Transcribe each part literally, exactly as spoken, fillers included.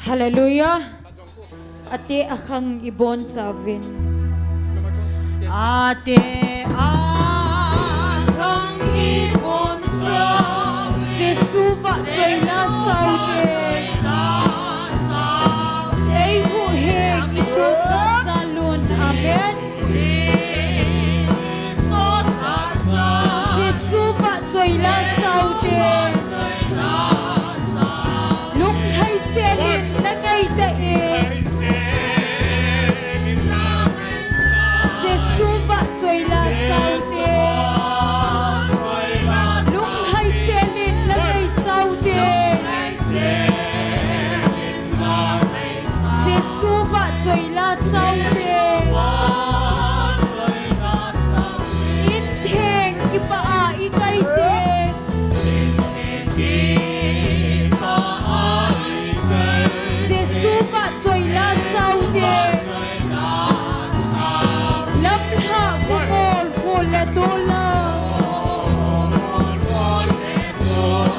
Hallelujah. Ate akhang ibon chauvin. Ate akhang ibon chauvin. Jesu vahchoi la saute. Eihuhhing isohcha chalun. Amen. Jesu vahchoi la saute. Lunglhai selin la ngaita e. Jesu vahchoi la saute. Lunglhai selin la ngai saute. Jesu vahchoi la saute. Intheng kipah a i kaite. Jesu vahchoi la saute. Lamlhah khongol khol le dola.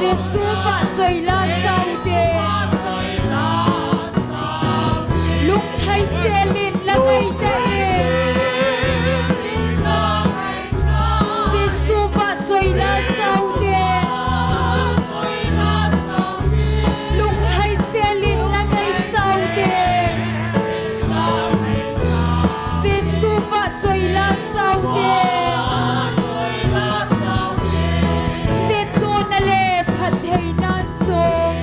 Jesu vahchoi la saute. Lunglhai selin la ngaita e. Jesu vahchoi la saute. Lunglhai selin la ngai saute. Jesu vahchoi la saute. Setdohna le phattheinan chung.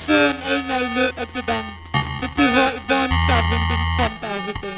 sun eingailut a kibang, hitiho ibonchauvin dingkhom tauhite.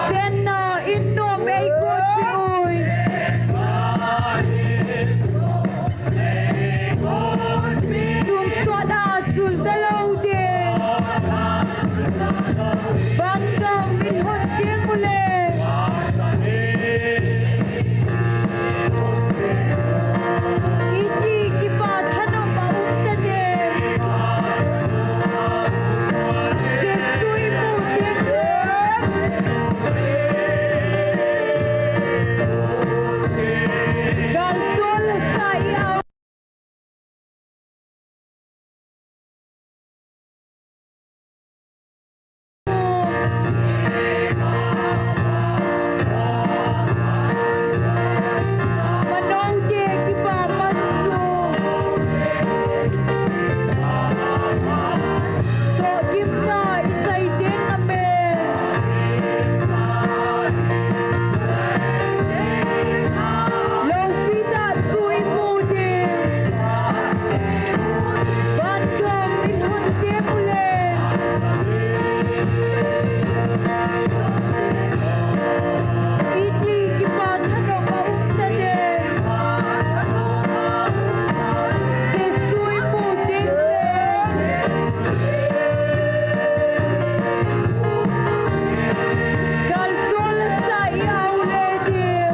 Chenna in nom ei got pi ui. Tun suat a chul ta lou ding. Van gam in hon ding ule. Iti kipa thanom a um ta ding. Jesu i mu ding le. Gal chol sa i au. Manong te kipa man chu. Toh gimna i chai ding a me. Loupi tah chu i mu ding. Van gam in hon ding ule. Iti kipa thanom a um ta ding. Jesu i mu ding le. Gal chol sa i au le ding.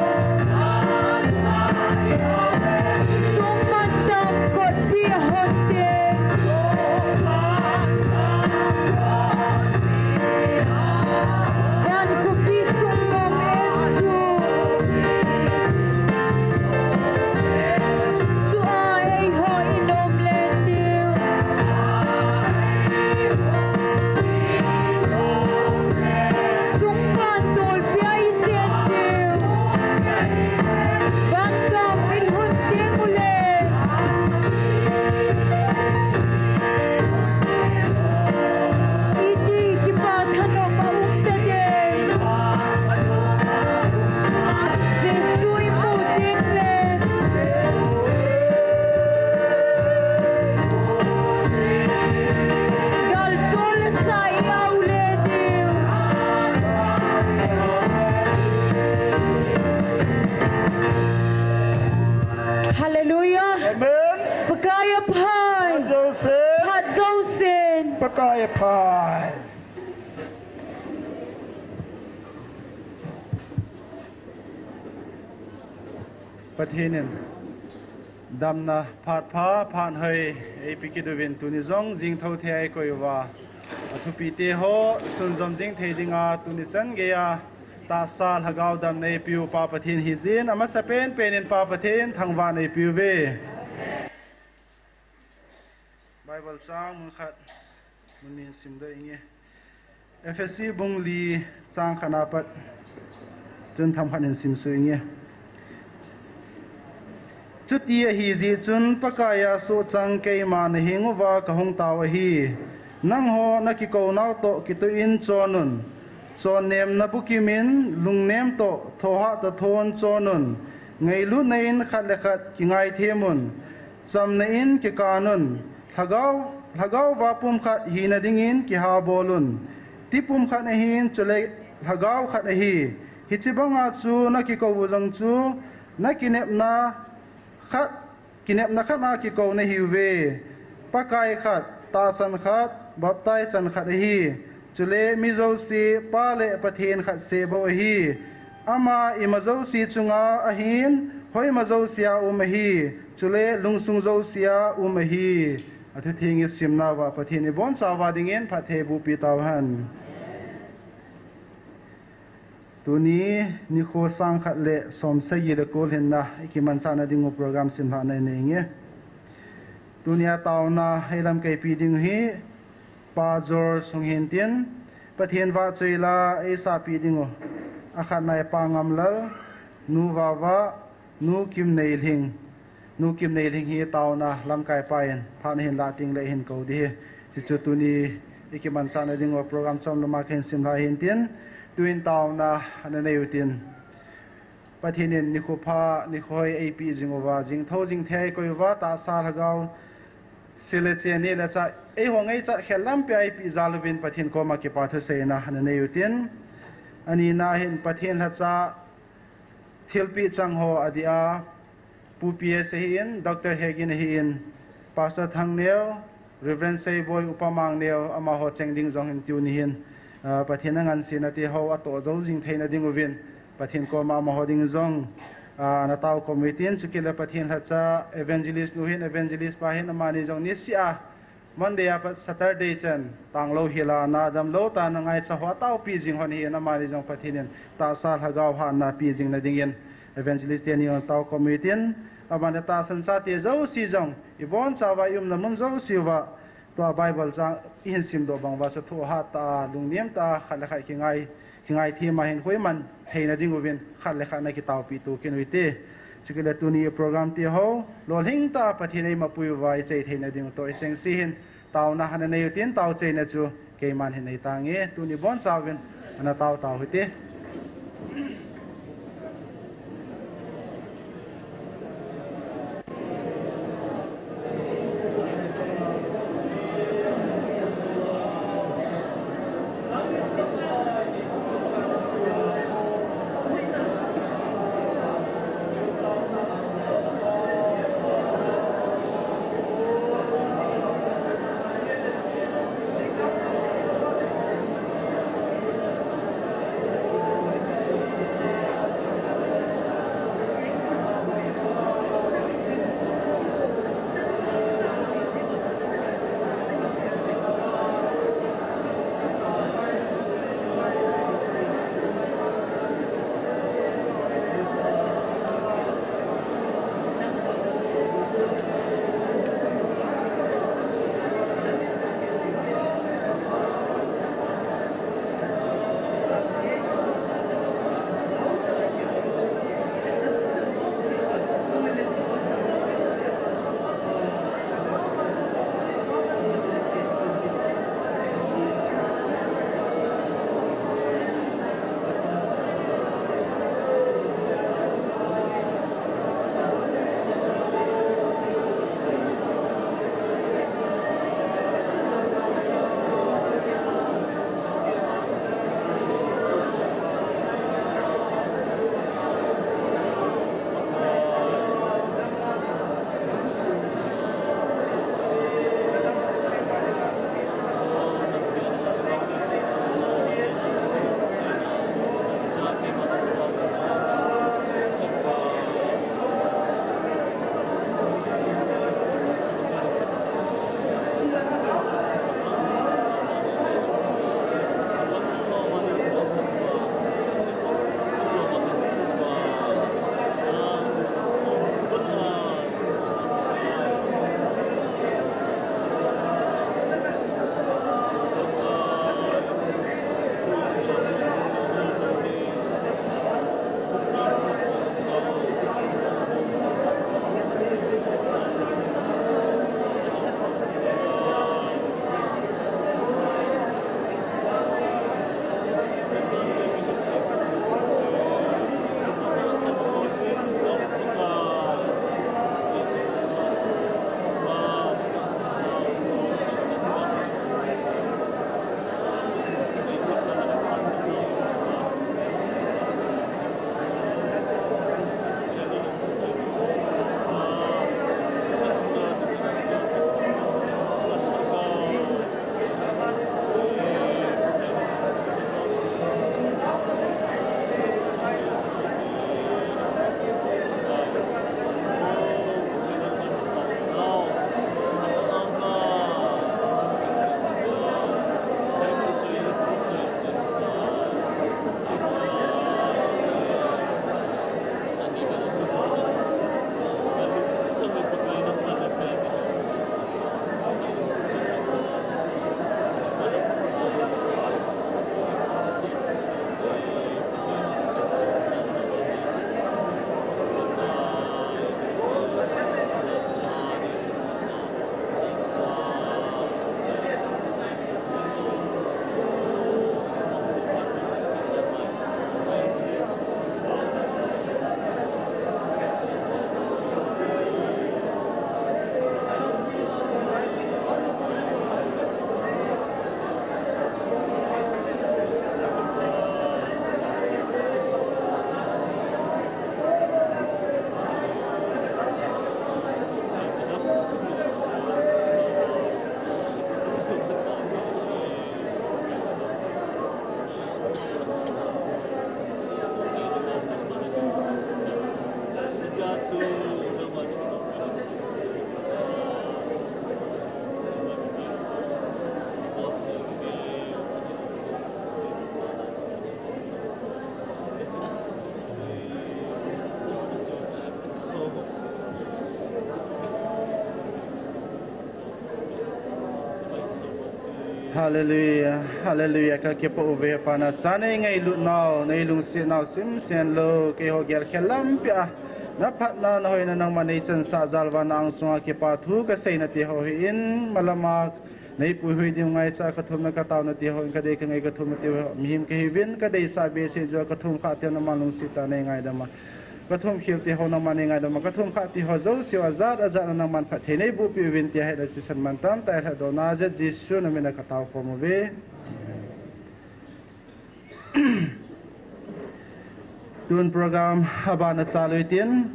Sum mantam kot pi a hon ding. Van khopi sung nom em chu. Chu a eiho i nom le ding. Sung van tol pi a i chen ding. Van gam in hon ding ule. Iti kipa thanom a um ta ding. Jesu i mu ding le. Gal chol sa i au le ding. Hallelujah. Amen. Pakai a phai. Phat jousen. Phat jousen. Pakai a phai. Pathen in damna phat pha, phat hoi eipe kit uvin tuni jong jing thou thei a i koi uva, athupi te ho sunjom jing thei dinga tuni chan geiya tahsa lhagao damna eipe u Pa Pathen hijin, amasa pen pen in Pa Pathen thangvahna eipe uve. Bible chang mun khat mun ni in simdoh inge. Ephesi bung li chang khat na pat chun themkhat in simsuh inge. Chuti ahi jeh chun Pakaiya sohchang keima naheng uva kahung tao ahi. Nangho nakikou nau toh kitoh in chon un. Chonnemna bukim in, lungnem toh thohhahsa thon chon un. Ngailutna in khat le khat kingaithem un. Chamna in kikan un. Lhagao, lhagao va pumkhat hina dingin kihabol un. Ti pumkhat ahin, chule lhagao khat ahi. Hiche banga chu nakikou u jong chu, nakinepna khat, kinepna khat a kikou nahiuve. Pakai khat, tahsan khat, baptize chan khat ahi. Chule mi jouse Pa le Pathen khat seh bou ahi. Ama ima jouse chunga ahin, hoima jouse a um ahi. Chule lungsung jouse a um ahi. Athutheng i simna uva Pathen in ibonchauva dingin phatthei eiboh pi tauhen. Tuni nikho sang khat le som sagi le ko lhinna ikimanchahna dingu program simlhahna inei inge. Tunia taona eilamkaipi dingu hi Pa George hung hintin, Pathen vahchoila eisahpi dingu, akhatna hi Pa Ngamlal, Nu Vava, Nu Kimneilhing, Nu Kimneilhing hi taona lamkaipa in phat ahin lah tengle ahin kou ding ahi. Chuchu tuni ikimanchahna dingu program chomluma kahin simlhah hintin, tuin taona ana nei utin. Pathen in nikho pha nikho hoi eipeh jinguva, jingthou jingthei eikoi uva, tahsa lhagao, sil le chen, neh le chah, eiho ngaichat khel lampia eipeh jal uvin Pathen koma kipa thuseina ana nei utin. Anina hin Pathen lhacha thilpeh chang ho adeh a, Pu P S ahin, Doctor Hegin ahin, Pastor Thangneo, Reverend Seiboi, Upa Mangneo, amaho cheng ding jong hin tuni hin, ah, Pathen a ngansena teho atoh jou jing theina dinguvin Pathen koma amaho ding jong, ah, ana tao khom utin, chukit le Pathen lhacha evangelist nu hin, evangelist pa hin, amani jong niseh a Monday a pat Saturday chan tanglou hila, nadamlou tah a ana ngaicha ho ataopi jing hon ahin, amani jong Pathen in tahsa lhagao hatna pe jingna dingin evangelist teni jong tao khom utin, abana tahsan chate jouse jong ibonchauva iumna mun jouse uva tua Bible chang ihin simdoh bang uva chu thoh hattah a, lungnem tah a, khat le khat kingai, kingaithem a, hinkho iman theina dinguvin khat le khat ana kitaopeh to kit u hite. Chukit le tuni program teho lolhing tah a Pathen in eimapui uva ichai theina dingu toh ichengse hin taona ana nei utin, taochaina chu keiman hin nei tange, tuni bonchauvin ana tao tao hite. Hallelujah, hallelujah, ka kipa uve Pa, na cha nei ngailut nau, nei lungset nau simsen lou, keiho gelkhel lampi a, na phatna, na hoina nangman nei chansah jal uva na angsunga kipa thu ka seina ti ho hi in, malama nei puihui ding ngaicha ka thumna ka taona ti ho in, ka dei ka ngai ka thumna ti ho, mihem ka hiuvin, ka deisah behseh jeh a ka thumkhah ti ho nangman lungset tah a nei ngaidam a. Ka thumkhel ti ho nangman nei ngaidam a, ka thumkhah ti ho jouse a jat a jat a nangman phatthei nei bohpeh uvin tia hetna thisan mantam tah a lhadona jeh Jesu na min a ka tao khom uve. Tun program aban a chalu hitin,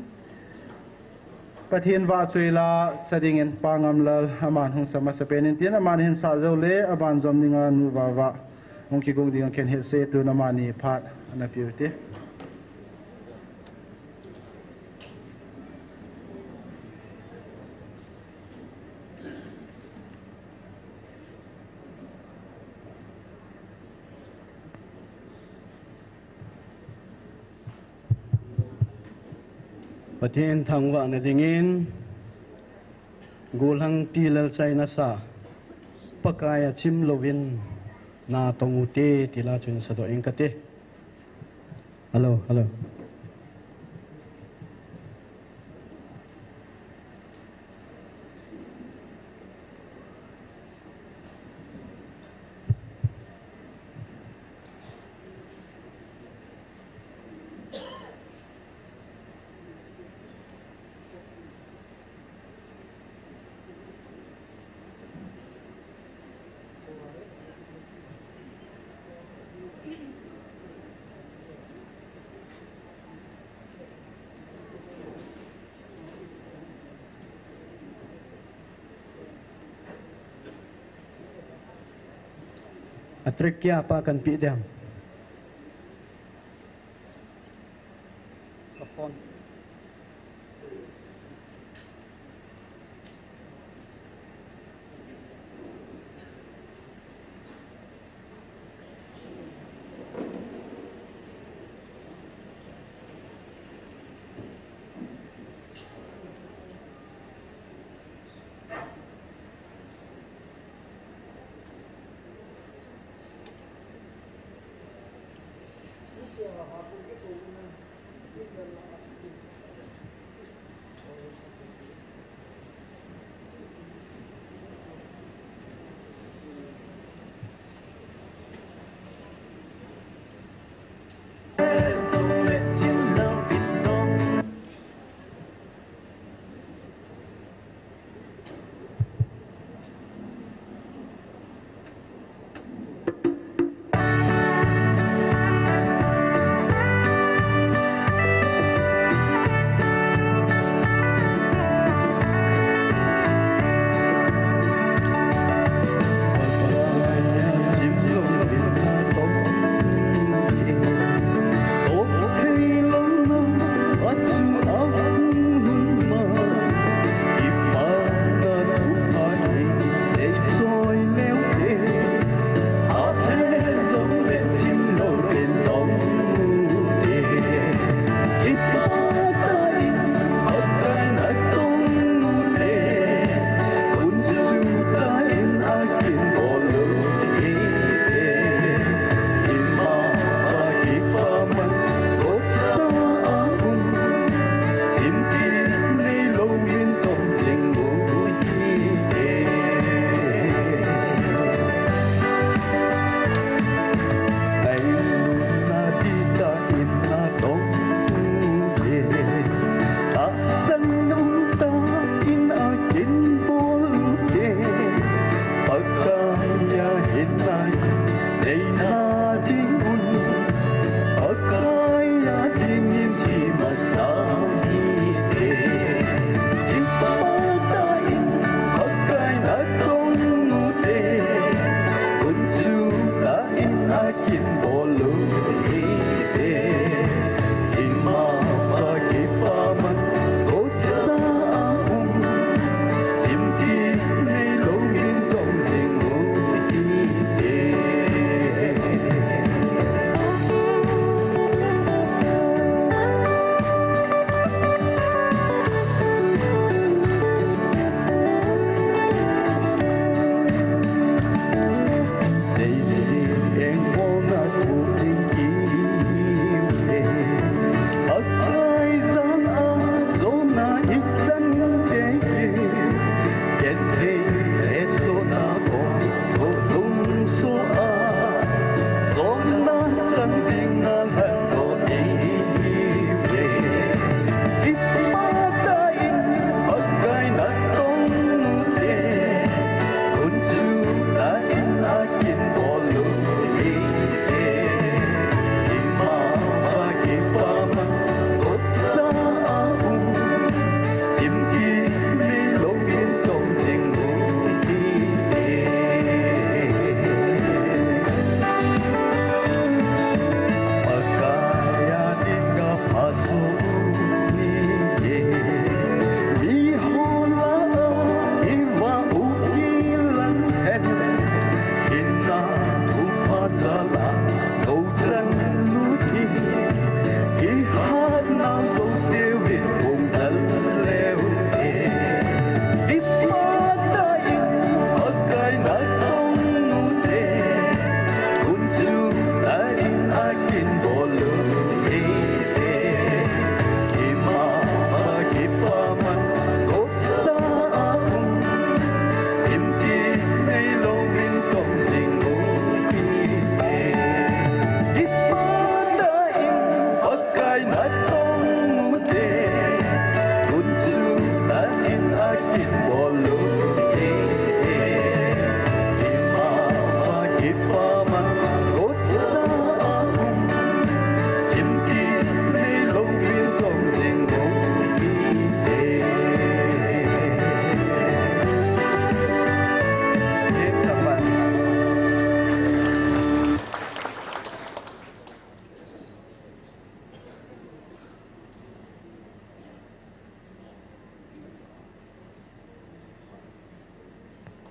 Pathen vahchoi la sa dingin Pa Ngamlal aman hung sa masapen in tin, aman hin sa jou le aban jom dinga Nu Vava hung kigon ding a khen hetse, tun amani phat ana pe ute. Pathen thangvahna dingin, gollhang tilel chaina sa, Pakai a chim louvin natong ute, ti la chun sadoh ing kate. Hello, hello. A track kya pa kan pe diam. Ka phone.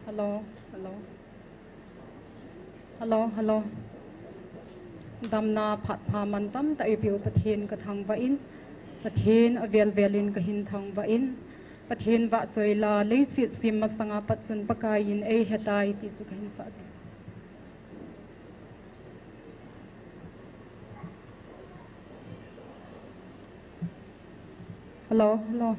Hello, hello. Hello, hello. Damna phat pha mantam tah eipeu Pathen kathangvah in, Pathen avel vel in kahin thangvah in, Pathen vahchoi la leiset sem masanga pat chun Pakai in eihetai ti chu kahin sah ding. Hello, hello.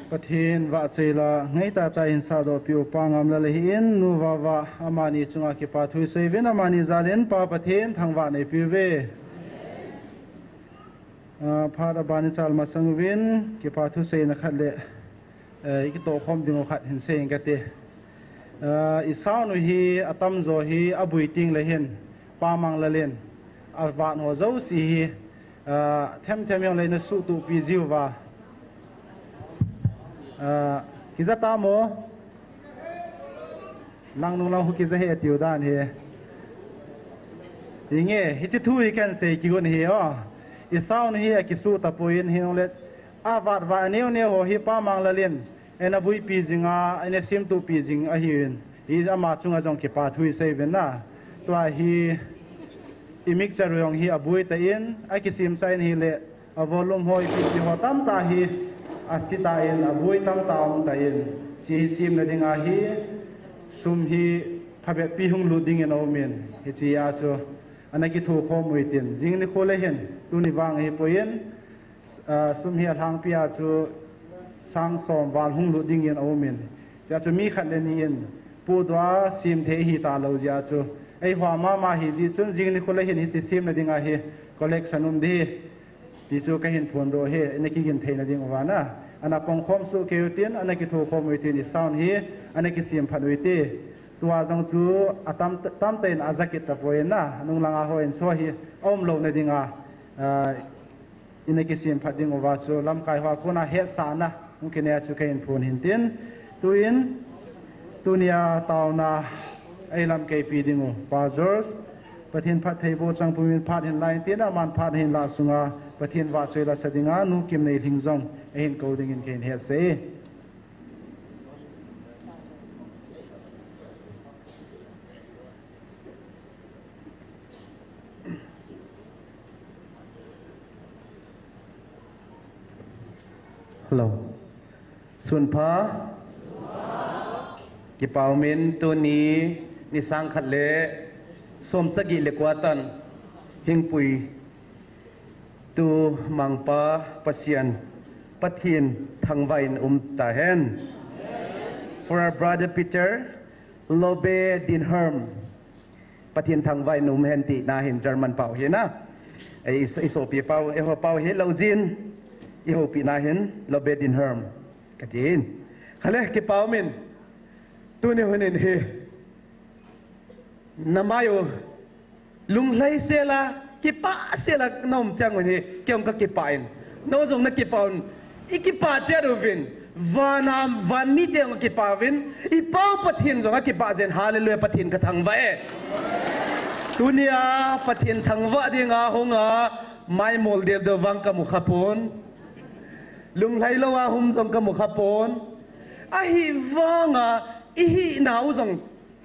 Pathen vahchoila ngai tah tah in sahdoh piu Pa Ngamlal ahin, nu Vava amani chunga kipathu isei uvin, amani jal in Pa Pathen thangvah neipiu ve. Ah, phat aban ichal masang uvin, kipathu seina khat le, eh, ikitoh khom ding u khat hin sei inge kati. Ah, i sound u hi atamjo hi abui teng le hin, Pa Manglal in avat ho jouse hi, ah, themthem jong le ina suhtup pi jiu va. Ah, kija tam o. Nang nung lang hu kija he tiu dan hi. Inge, hiche thu hi kahin sei kigon hi o. I sound hi akisuh tapoi in, hinlah avat vat aneo neo ho hi Pa Manglal in eina buipi jing a, eina semtup pi jing ahin, hi ama chunga jong kipathu isei uvin na. Tua hi i mixture jong hi aboi tah in, akisem sa in hile, a volume ho ipi ti ho tamtah hi ase tah in, aboi tamtah um tah in, hiche hi semna dinga hi sum hi phabep pi hung lut dingin aum in, hiche a chu ana kithokhom u hitin, jing nikho le hin, tuni vang hi poi in, ah, sum hi alhangpi a chu sang som val hung lut dingin aum in. Tia chu mi khat le ni in pohdoh a sem thei ahi talou jeh a chu, eiho mama ahi jeh chun jing nikho le hin hiche semna dinga hi collection um ding hi, ti chu kahin phondoh hi, ina kigin theina ding uva na. Ana pongkhom soh kei u hitin, ana kithokhom u hitin, i sound hi ana kisem phat u hite. Tua jong chu atam, tamtah in ajakit tapoi na, nung langa hon chu hi aum louna dinga, ah, ina kisem phat ding uva chu lamkai hoa kona hetsahna hung kinei a chu kahin phon hintin, tuin, tunia taona eilamkai pi ding u Pa George, Pathen phattheiboh chang pumin phat hin la intin, aman phat hin la sunga Pathen vahchoi la sa dinga Nu Kimneilhing jong ahin kou dingin kahin hetsah e. Hello. Sunpha. Kipa umin, tuni ni sang khat le som sagi le kua tan hingpui tu mangpa Pasian, Pathen thangvah in um tahen. For our brother Peter Lobe Dinherm, Pathen thangvah in um hen tina hin German pau hi na. Ei, i so, i sopi pau, eiho pau hilou jin, i houpi na hin Lobe Dinherm kati hin. Khale, kipa umin, tuni hun in hi na mai u lunglhai sela, kipah sela na um chang un hi, kei jong ka kipah in. Na jong na kipah un, i kipah chet uvin, van a, van mite jong kipah uvin, i Pau Pathen jong akipah jeng, hallelujah, Pathen ka thangvah e. Tunia Pathen thangvah dinga hung a, mai mol del deu vang ka mu kha pon. Lunglhai lou a hum jong ka mu kha pon. Ahivanga, i hina u jong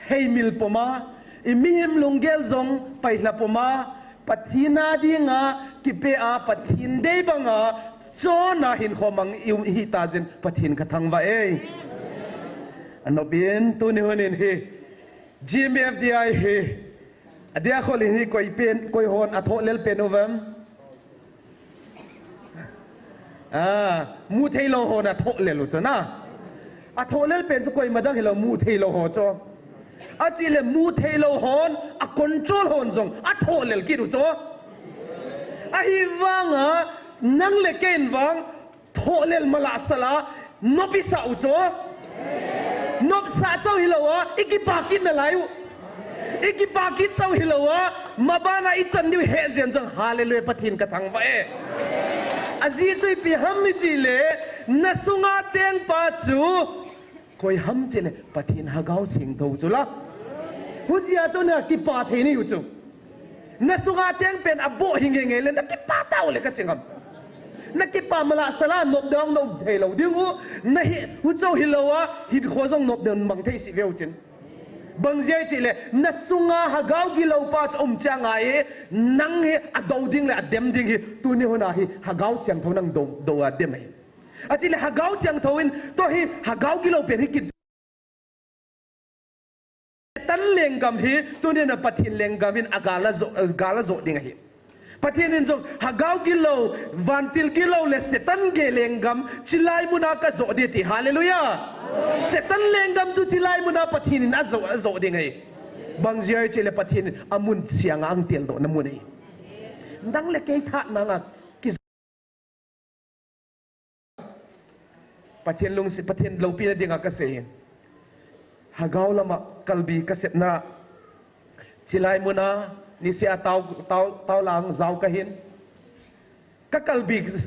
heimil pom a, i mihem lunggel jong paihla pom a, Pathen a dinga kipe a, Pathen dei banga chon a hinkho mang i um i hi ta jin Pathen ka thangvah e. Anop in tuni hun in hi G M F D I hi, adia khol in hi koi pen, koi hon athoh lel pen uvem? Ah, mu thei lou hon athoh lel u chu na. Athoh lel pen chu koima dang hilou, mu thei lou ho chu. Achile mu thei lou hon, a control hon jong athoh lel kit u chu. Ahivanga nang le kei in vang thoh lel malah sala, nop i sah u chu. Nop sah chau hilou a, i kipah kit nalai u. I kipah kit chau hilou a, maban a i chan diu he jeng jong, hallelujah, Pathen ka thangvah e. Ajeh chu ipi ham i chile, na sunga tengpa chu koi ham chile, Pathen Lhagao Thengtho chu la. Hujeh a tuna kipah thei nei u chu. Na sunga teng pen aboh hi ngeingei le, na kipah tau le ka chi ngam. Na kipah malah sala nop dang na um thei lou ding u, na hi, hu chau hilou a, hinkho jong nop dang mang thei si veu chin. Bang jeh chile, na sunga Lhagao gilou pa chu um chang a e, nang hi adou ding le adem ding hi, tuni hun a hi Lhagao Siangthou nang dou, dou a dem e. Achile Lhagao Siangthou in, tua hi Lhagao gilou pen hi ki Satan lenggam hi, tunia Pathen lenggam in agal a jo, gal a jo ding ahi. Pathen in jong hagao gilou, vantil gilou le Satan gel lenggam chilai muna kajoh ding ati. Hallelujah. Satan lenggam chu chilai muna Pathen in ajoh, ajoh ding ahi. Bang jeh ham itile Pathen in amun chang a angteldohna mun ahi. Nang le kei thahatna a ki Pathen lungset, Pathen loupina dinga kasei ahi. Hagao lama kalbi kasepna, chilai muna niseh a tao, tao, tao lang jao kahin. Kakalbi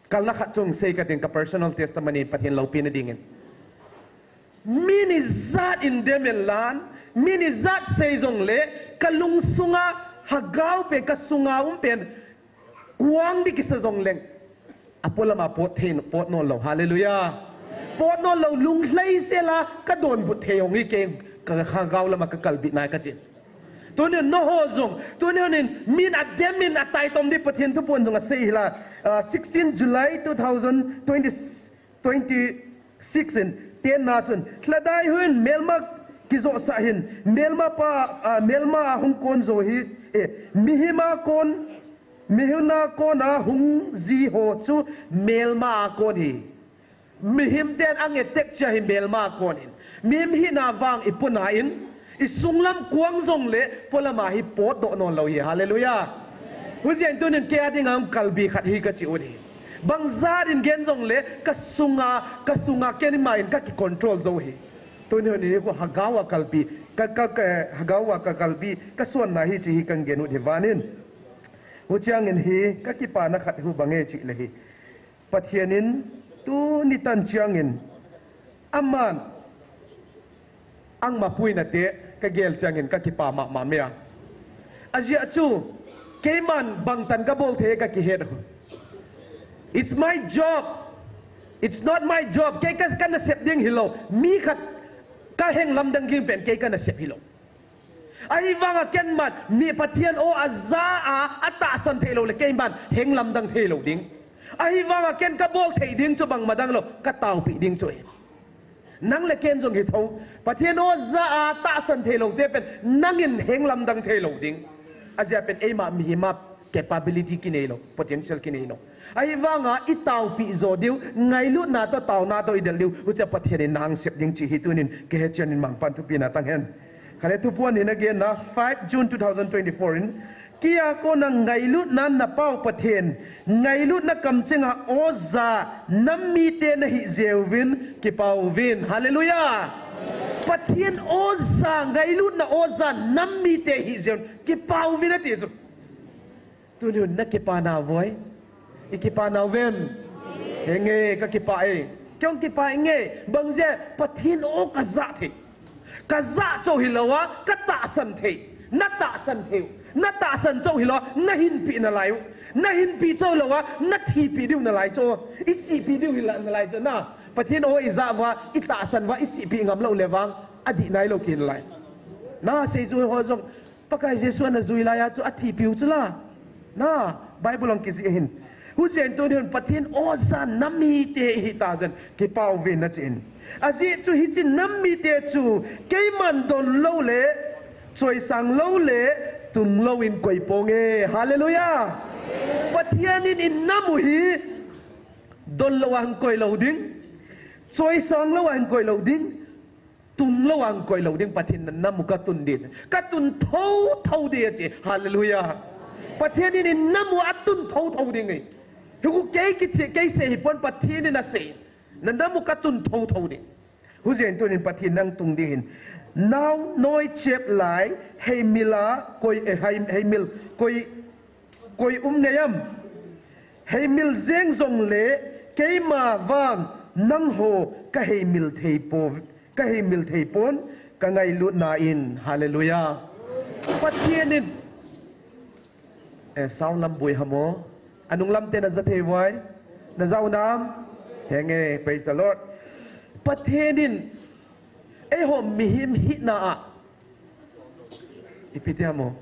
kalna khat chu sei kate, ka personal testimony Pathen loupina dingin. Min ijat in dem inlang, min ijat sei jongle, kalungsunga hagao pen, kasunga um pen, kuang ding kisa jongleng, apolama pot thei, pot non lou. Hallelujah. Pot non lou, lunglhaisel a kadonbut thei jong hi kei, ka, kahagao lama kakalbina kachi. Tunin nangho jong, tunin min adem in ataitom ding Pathen thuphon jong asei hila, ah, sixteen July two thousand twenty, twenty-six in, tenna chun, lhadai hun melma kijosah hin, melma pa, ah, melma a hung kon jo hi, eh, mihem a kon, mihem a kona hung ji ho chu melma a kon hi. Mihem ten angetek chia hi melma a kon hin. Mihem hina vang ipuna in, isunglam kuang jongle, polama hi potdoh non lou hi. Hallelujah. Hujeh in tunin kei a dinga kalbi khat hi kachi u hi. Bang jat in gen jongle, kasunga, kasunga keima in kakicontrol jou hi. Tunin hi khu hagao a kalbi, ka, ka, ka, hagao a kakalbi, kasuanna hi chi hi kahin gen u hi vanin. Huchiangin hi, kakipana khat hi bang e chile hi. Pathen in tuni tan chiangin aman angma puina te kagel chiangin kakipa mama mei a. Ajeh chu keiman bangtan kabol thei kakihet. It's my job. It's not my job. Kei ka, kanasep ding hilou. Mi khat kaheng lamdang ding pen kei kanasep hilou. Ahivanga keiman mi Pathen o aja a, atahsan thei lou le keiman heng lamdang thei lou ding. Ahivanga ken kabol thei ding chu bangma dang lou, kataopi ding chu ahi. Nang le ken jong hi tho, Pathen o ja a tahsan thei lou te pen, nangin heng lamdang thei lou ding. Ajeh pen eima mihem a capability kinei lou, potential kinei lou. Ahivanga itaopi jo diu, ngailutna toh taona toh idel diu, huchia Pathen in nang sep ding chi hi tunin, kahe chian in mangpan thupina tang hen. Khat le thuphon in agenna, five June two thousand twenty-four in, kei a kona ngailutna napao Pathen, ngailutna kamchenga oja nam mite nahi jeh uvin, kipah uvin. Hallelujah. Pathen oja, ngailutna oja nam mite hi jeh uvin, kipah uvin ati chu. Tuni hun nakipah nau vem? Ikipah nau vem? Henge, kakipah e. Kei jong kipah inge, bang jeh, Pathen o kaja thei. Kaja chou hilou a, katahsan thei. Natahsan thei u. Natahsan chou hilou a, nahinpi nalai u. Nahinpi chou lou a, nathipi diu nalai chu. Isihpi diu hila nalai chu na. Pathen o ija uva, itahsan uva, isihpi ngam lou le vang, adih nailou kinalai. Nasei chu ho jong, Pakai Jesu ana jui laiya chu athipiu chu la. Na, Bible a kijih ahin. Hujeh in tuni hun Pathen oja nam mite ihi ta jeh in kipah uvin achi in. Ajeh chu hiche nam mite chu keiman don lou le, choisang lou le, tung lou in koi ponge. Hallelujah. Pathen in inam u hi don lou a hin koi lou ding. Choisang lou a hin koi lou ding. Tung lou a hin koi lou ding, Pathen in nam u katun ding. Katun thotho ding achi. Hallelujah. Pathen in inam u atun thotho ding e. Hichu kei kichi, kei sei hipon, Pathen in asei. Nanam u katun thotho ding. Hujeh in tunin Pathen in atung ding ahin. Nao noi chep lai, heimil a koi, eh, hei, heimil koi, koi um nge em. Heimil jeng jongle keima vang nangho kaheimil thei po, kaheimil thei pon, kangailutna in. Hallelujah. Pathen in, eh, sound lam boi ham o. Anung lam te naja thei uvem? Naja u nam? Henge, praise the Lord. Pathen in eiho mihem hina a, ipi ti ham o.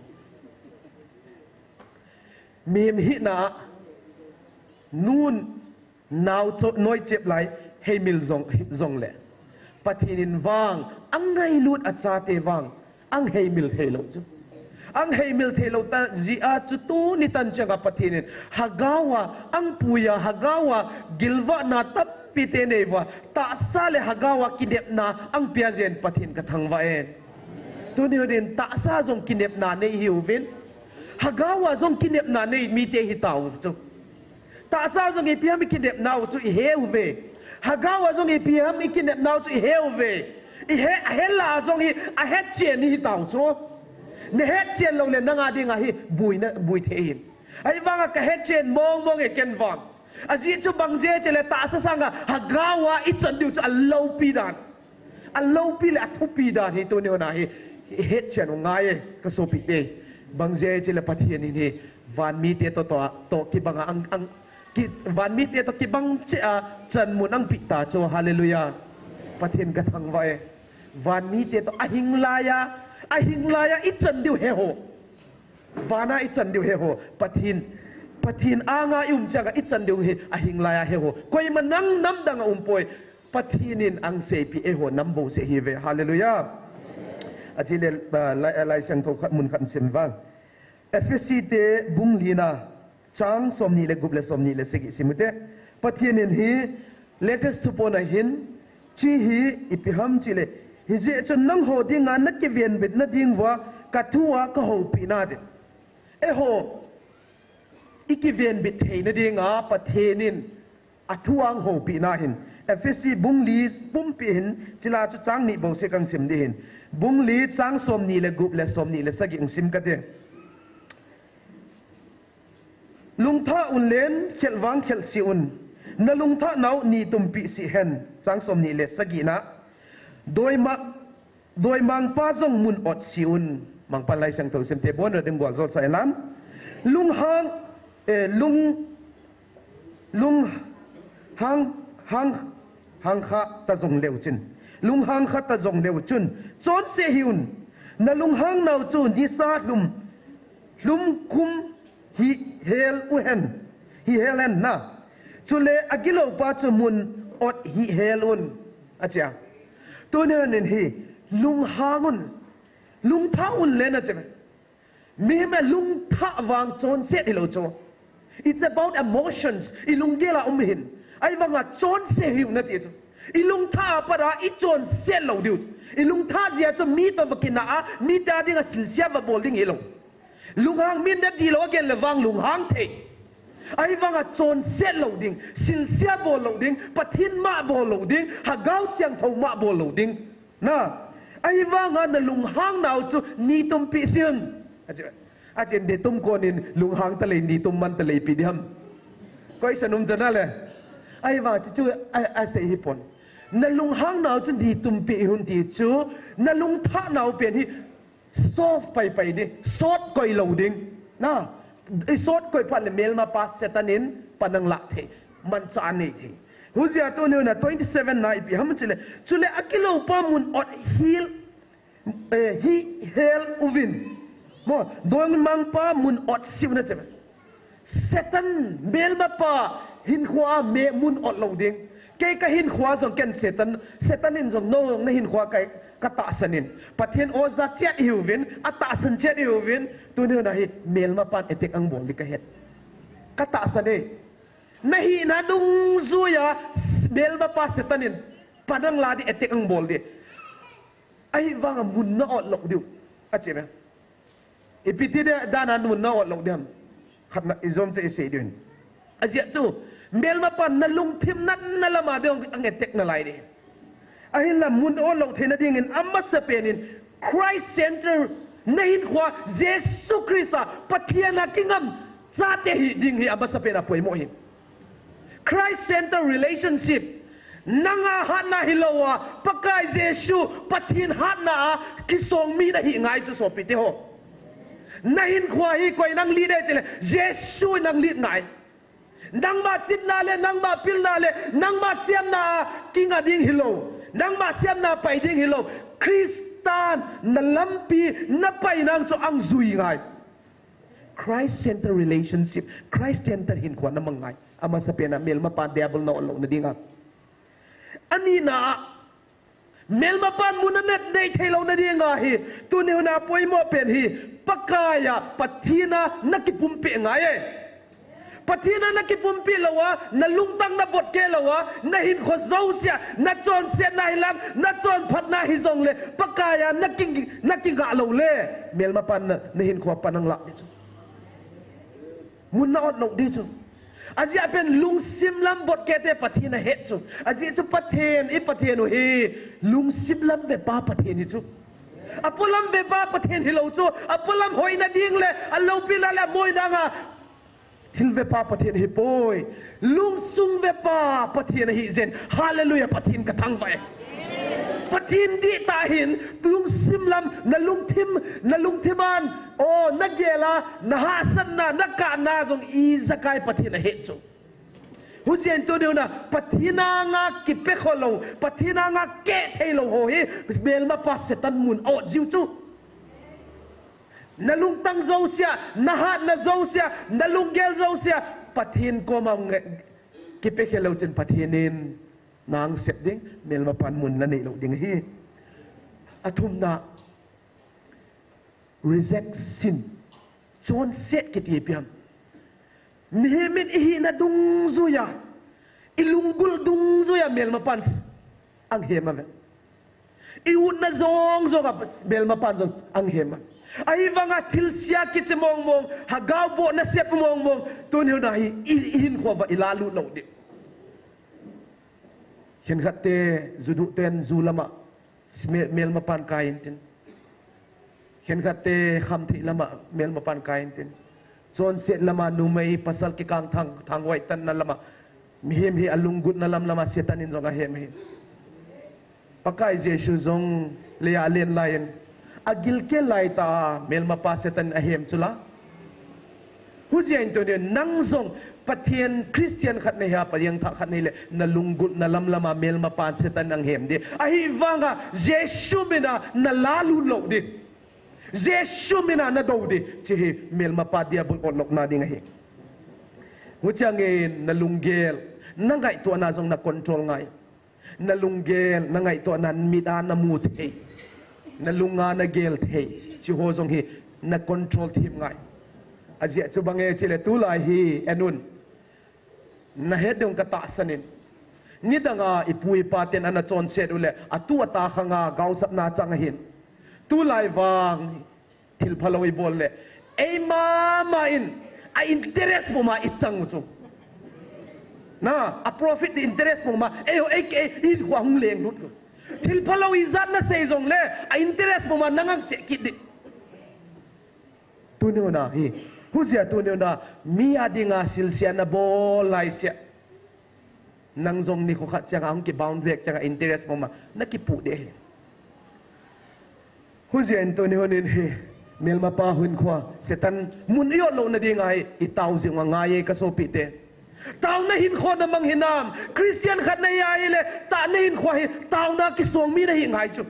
Mihem hina a, nun nao cho-, noi chep lai, heimil jong, jongle, Pathen in vang, angailut achate vang, ahin heimil thei lou chu. Ang heimil theilou ta jia chu tuni tan changa Pathen in Hagau a ang puiya, Hagau a gilvahna tampi te neiuva, tahsa le Hagau a kinepna ang pia jeh in Pathen kathangvah e. Tuni hun in tahsa jong kinepna nei hiuvin, Hagau a jong kinepna nei mite hitau chu. Tahsa jong ipi ham ikinepnau chu iheuve. Hagau a jong ipi ham ikinepnau chu iheuve. Ihe, ahela jong hi ahetchen hitau chu. Nahetchen lou le nanga dinga hi buina, bui thei hin. Ahivanga kahetchen mong mong e ken vang. Ajeh chu bang jeh chule tahsa sanga Hagau a ichan diu chu aloupi dan. Aloupi le athupi dan hi tuni hun a hi, hi hetchen u ngai e, kasopite. Bang jeh chule Pathen in hi, van mite toh, toh, toh kibanga ang, ang, ki, van mite toh kibang cheh a, chan mun ang pita chu, hallelujah. Pathen kathangvah e. Van mite toh, ahing laiya, ahing laiya, ichan diu heho. Vana ichan diu heho, Pathen, Pathen anga ium changa ichan diu hi ahing laiya heho. Koima nang namdang a umpoi, Pathen in ang seipi eiho nam bouseh hive. Hallelujah. Achule, ah, lai, ah, laisiangthou khat mun khat sim vang. Ephesi te bung lina, chang somni le gup le somni le sagi simute. Pathen in hi, latest supona hin, Chi hi ipi ham chule, hijeh chun nangho dinga nakivenbit nading uva, kathu a kahoupina din. Eiho, ikivenbit theina dinga, Pathen in athu a ahoupi nahin. Ephesi bung li pumpi hin, chule chu chang ni bouseh kang sim ding hin. Bung li chang somni le gup le somni le sagi ung sim kate. Lungthah unlen, khelvang khel sih un. Nalungthah nau nitumpih sih hen. Chang somni le sagina. Doima, doimangpa jong mun ot sih un. Mangpan laisiangthou simte bon ra ding gual jol sa elan. Lunghang, eh, lung, lunghang, hang, hang kha ta jong leu chun. Lunghang kha ta jong leu chun. Chonse hih un. Nalunghang nau chu nisa lhum, lhum khum hihel uhen, hihel hen na. Chule agiloupa chu mun ot hihel un. Achia. Tuni hun in hi, lunghang un. Lungthah unlen achi. Mihem a lungthah vang chonset hilou chu. It's about emotions. Ilunggel a um hin. Ahivanga chonse hih un ati chu. Ilungthah a pat a ichonset lou diu. Ilungthah jeh a chu mi toh va kinah a, mite dinga silsia va bol ding hilou. Lunghang min nadihlou a gel le vang lunghang thei. Ahivanga chonset lou ding, silsia bol lou ding, Pathen ma bol lou ding, Hagau Siangthou ma bol lou ding. Na, ahivanga nalunghang nau chu nitumpih sih un. Achi, achi nitum konin lunghang talei, nitum man talei ipi diham. Koi sanum jana le. Ahivanga chu chu a, asei hipon. Nalunghang nau chu nitumpih un ti chu, nalungthah nau pen hi Soft paipai ding, sot koi lou ding. Na, isot koi phat le melmapa Satan in panang lah thei, manchah anei thei. Hijeh a tuni hun a twenty seven na ipi ham chule, chule agiloupa mun ot hil, eh, hihel uvin. Mo, doimangpa mun ot sih un achi. Satan, melmapa hinkhoa mun ot lou ding. Kei kahinkhoa jong ken Satan, Satan in jong nangho nahinkhoa ka, katahsan in. Pathen oja chet ihiuvin, atahsan chet ihiuvin, tuni hun a hi melmapan attack abol ding kahet. Katahsan e. Nahina dungjuiya, melmapa Satan in panang lah ding, attack abol ding. Ahivanga mun na ot lou diu. Achi me. Ipi ti ding dan a mun na ot lou ding ham. Khat na ijom chu isei ding. Ajeh chu, melmapan nalungthim natna lama ding ang attack nalai ding. Ahinla mun ot lou theina dingin amasapen in Christ Center nahinkhoa Jesu Christa Pathen a kingam chate hiding hi amasapen a poimo ahi. Christ Center relationship. Nanga hatna hilouva, Pakai Jesu, Pathen hatna a kisong mi nahi ngai chu sopite ho. Nahinkhoa hi koi nang lead e chule, Jesu nang lead ngai. Nangma chitna le, nangma pilna le, nangma semna a kinga ding hilou. Nangma semna pai ding hilou. Christan nalampi napai nang chu ang jui ngai. Christ center relationship, Christ center hinkhoa namang ngai. Amasapen a melmapa devil na ot louna dinga. Anina a, Melmapan mun a neh nei thei louna dinga hi, tuni huna poimo pen hi, Pakaiya, Pathen a na kipumpeh ngai e. Pathen a na kipumpeh lou a, na lungtang na botkhel lou a, na hinkho jousea, na chonsetna hilang, na chonphatna hijongle, Pakaiya na ki, na kiga lou le, melmapan na, na hinkho a pan ahung lah ding chu. Mun na ot lou ding chu. Ajeh a pen lungsim lam botkhel te Pathen ahet chu. Ajeh chu Pathen, i Pathen u hi lungsim lam vepa Pathen hi chu. Apolam vepa Pathen hilou chu. Apolam hoina ding le, aloupina le, amoina nga thil vepa Pathen hipoi. Lungsung vepa Pathen ahi jeng. Hallelujah, Pathen ka thangvah e. Pathen dihtah hin, lungsim lam, na lungthim, na lungthim an, o, na gel a, na hahsatna, na kahna jong ijakai Pathen ahet chu. Hujeh in tuni huna, Pathen anga kipe kholou, Pathen anga keh theilou ho hi, melmapa Satan mun a ot jiu chu. Na lungtang jousea, na hatna jousea, na lunggel jousea, Pathen koma nge, kipe khel lou chun Pathen in nang sep ding, melmapan mun na neilou ding ahi. Athumna, reject sin. Chonset kiti ipi ham. Mihem in i hina dungjuia, i lunggul dungjuia melmapan ahung hem ave. I utna jong jonga melmapan jong ahung hem a. Ahivanga thilse a kiche mongmong, lhagao bohna sep mongmong, tuni huna hi i, i hinkho uva i lalut lou ding. Khenkhat te, ju duh ten ju lama, mel, melmapan kai intin. Khenkhat te, khamthei lama, melmapan kai intin. Chonset lama, numei pasal kikang thang, thangvah tanna lama, mihem hi alunggulna lam lama Satan in jong ahem ahi. Pakai Jesu jong leiya alen laiyin, agilkel laitah a, melmapa Satan in ahem chu la. Hujeh in tuni nang jong Pathen Christian khat nahi a, paliang thah khat nahi le, na lunggulna lam lama melmapan Satan in ahung hem ding. Ahivanga Jesu mina na lalut lou ding. Jesu mina na dou ding. Hiche hi melmapa Diabol otlouna ding ahi. Huchangin na lunggel, na ngaitohna jong na control ngai. Na lunggel, na ngaitohna, mit a na mu thei, na lunga na gel thei, hiche ho jong hi na control them ngai. Ajeh chu bang e chule tulai hi, en un. Na het ding ka tahsan in. Nidanga i pu i pa ten ana chonset u le, atu ata khanga gaosapna chang ahin. Tulai vang thil phalou i bol le, eima ma in, a interest puma i chang u chu. Na, a profit di interest puma, ei, ei, ei, i khua hung lenglut u. Thil phalou ijat na sei jongle, a interest puma na ngang se kit di. Tuni huna hi, hujeh a tuni huna, mi a dinga silsea na bol laisea. Nang jong nikho khat changa hung kibound vek changa interest mama na kipu de hi. Hujeh in tuni hun in hi, melmapa hinkhoa Satan mun i ot louna dinga hi, i tao jing u angai e ka sopite. Taona hinkho na mang hinam, Christian khat na hi ahile, taona hinkho hi, taona kisong mi na hi ngai chu.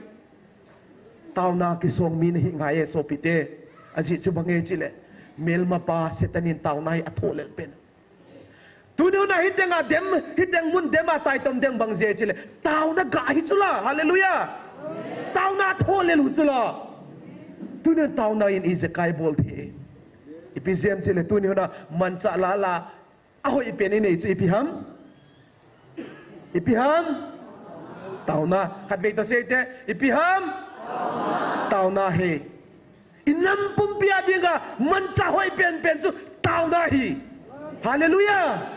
Taona kisong mi na hi ngai e sopite. Ajeh chu bang e chule, melmapa Satan in taona hi athoh lel pen. Tuni hun a hiteng a dem, hiteng mun dem a taitom ding bang jeh chule, taona ga hi chula. Hallelujah. Taona thoh lel u chula. Tuni hun taona in ijakai bol thei. Ipi jeh ham chule, tuni hun a manchah lala ahoi pen i nei chu ipi ham? Ipi ham? Taona. Khatvei toh seite, ipi ham? Taona hi. I nam pumpi a dinga manchah hoi penpen chu taona hi. Hallelujah.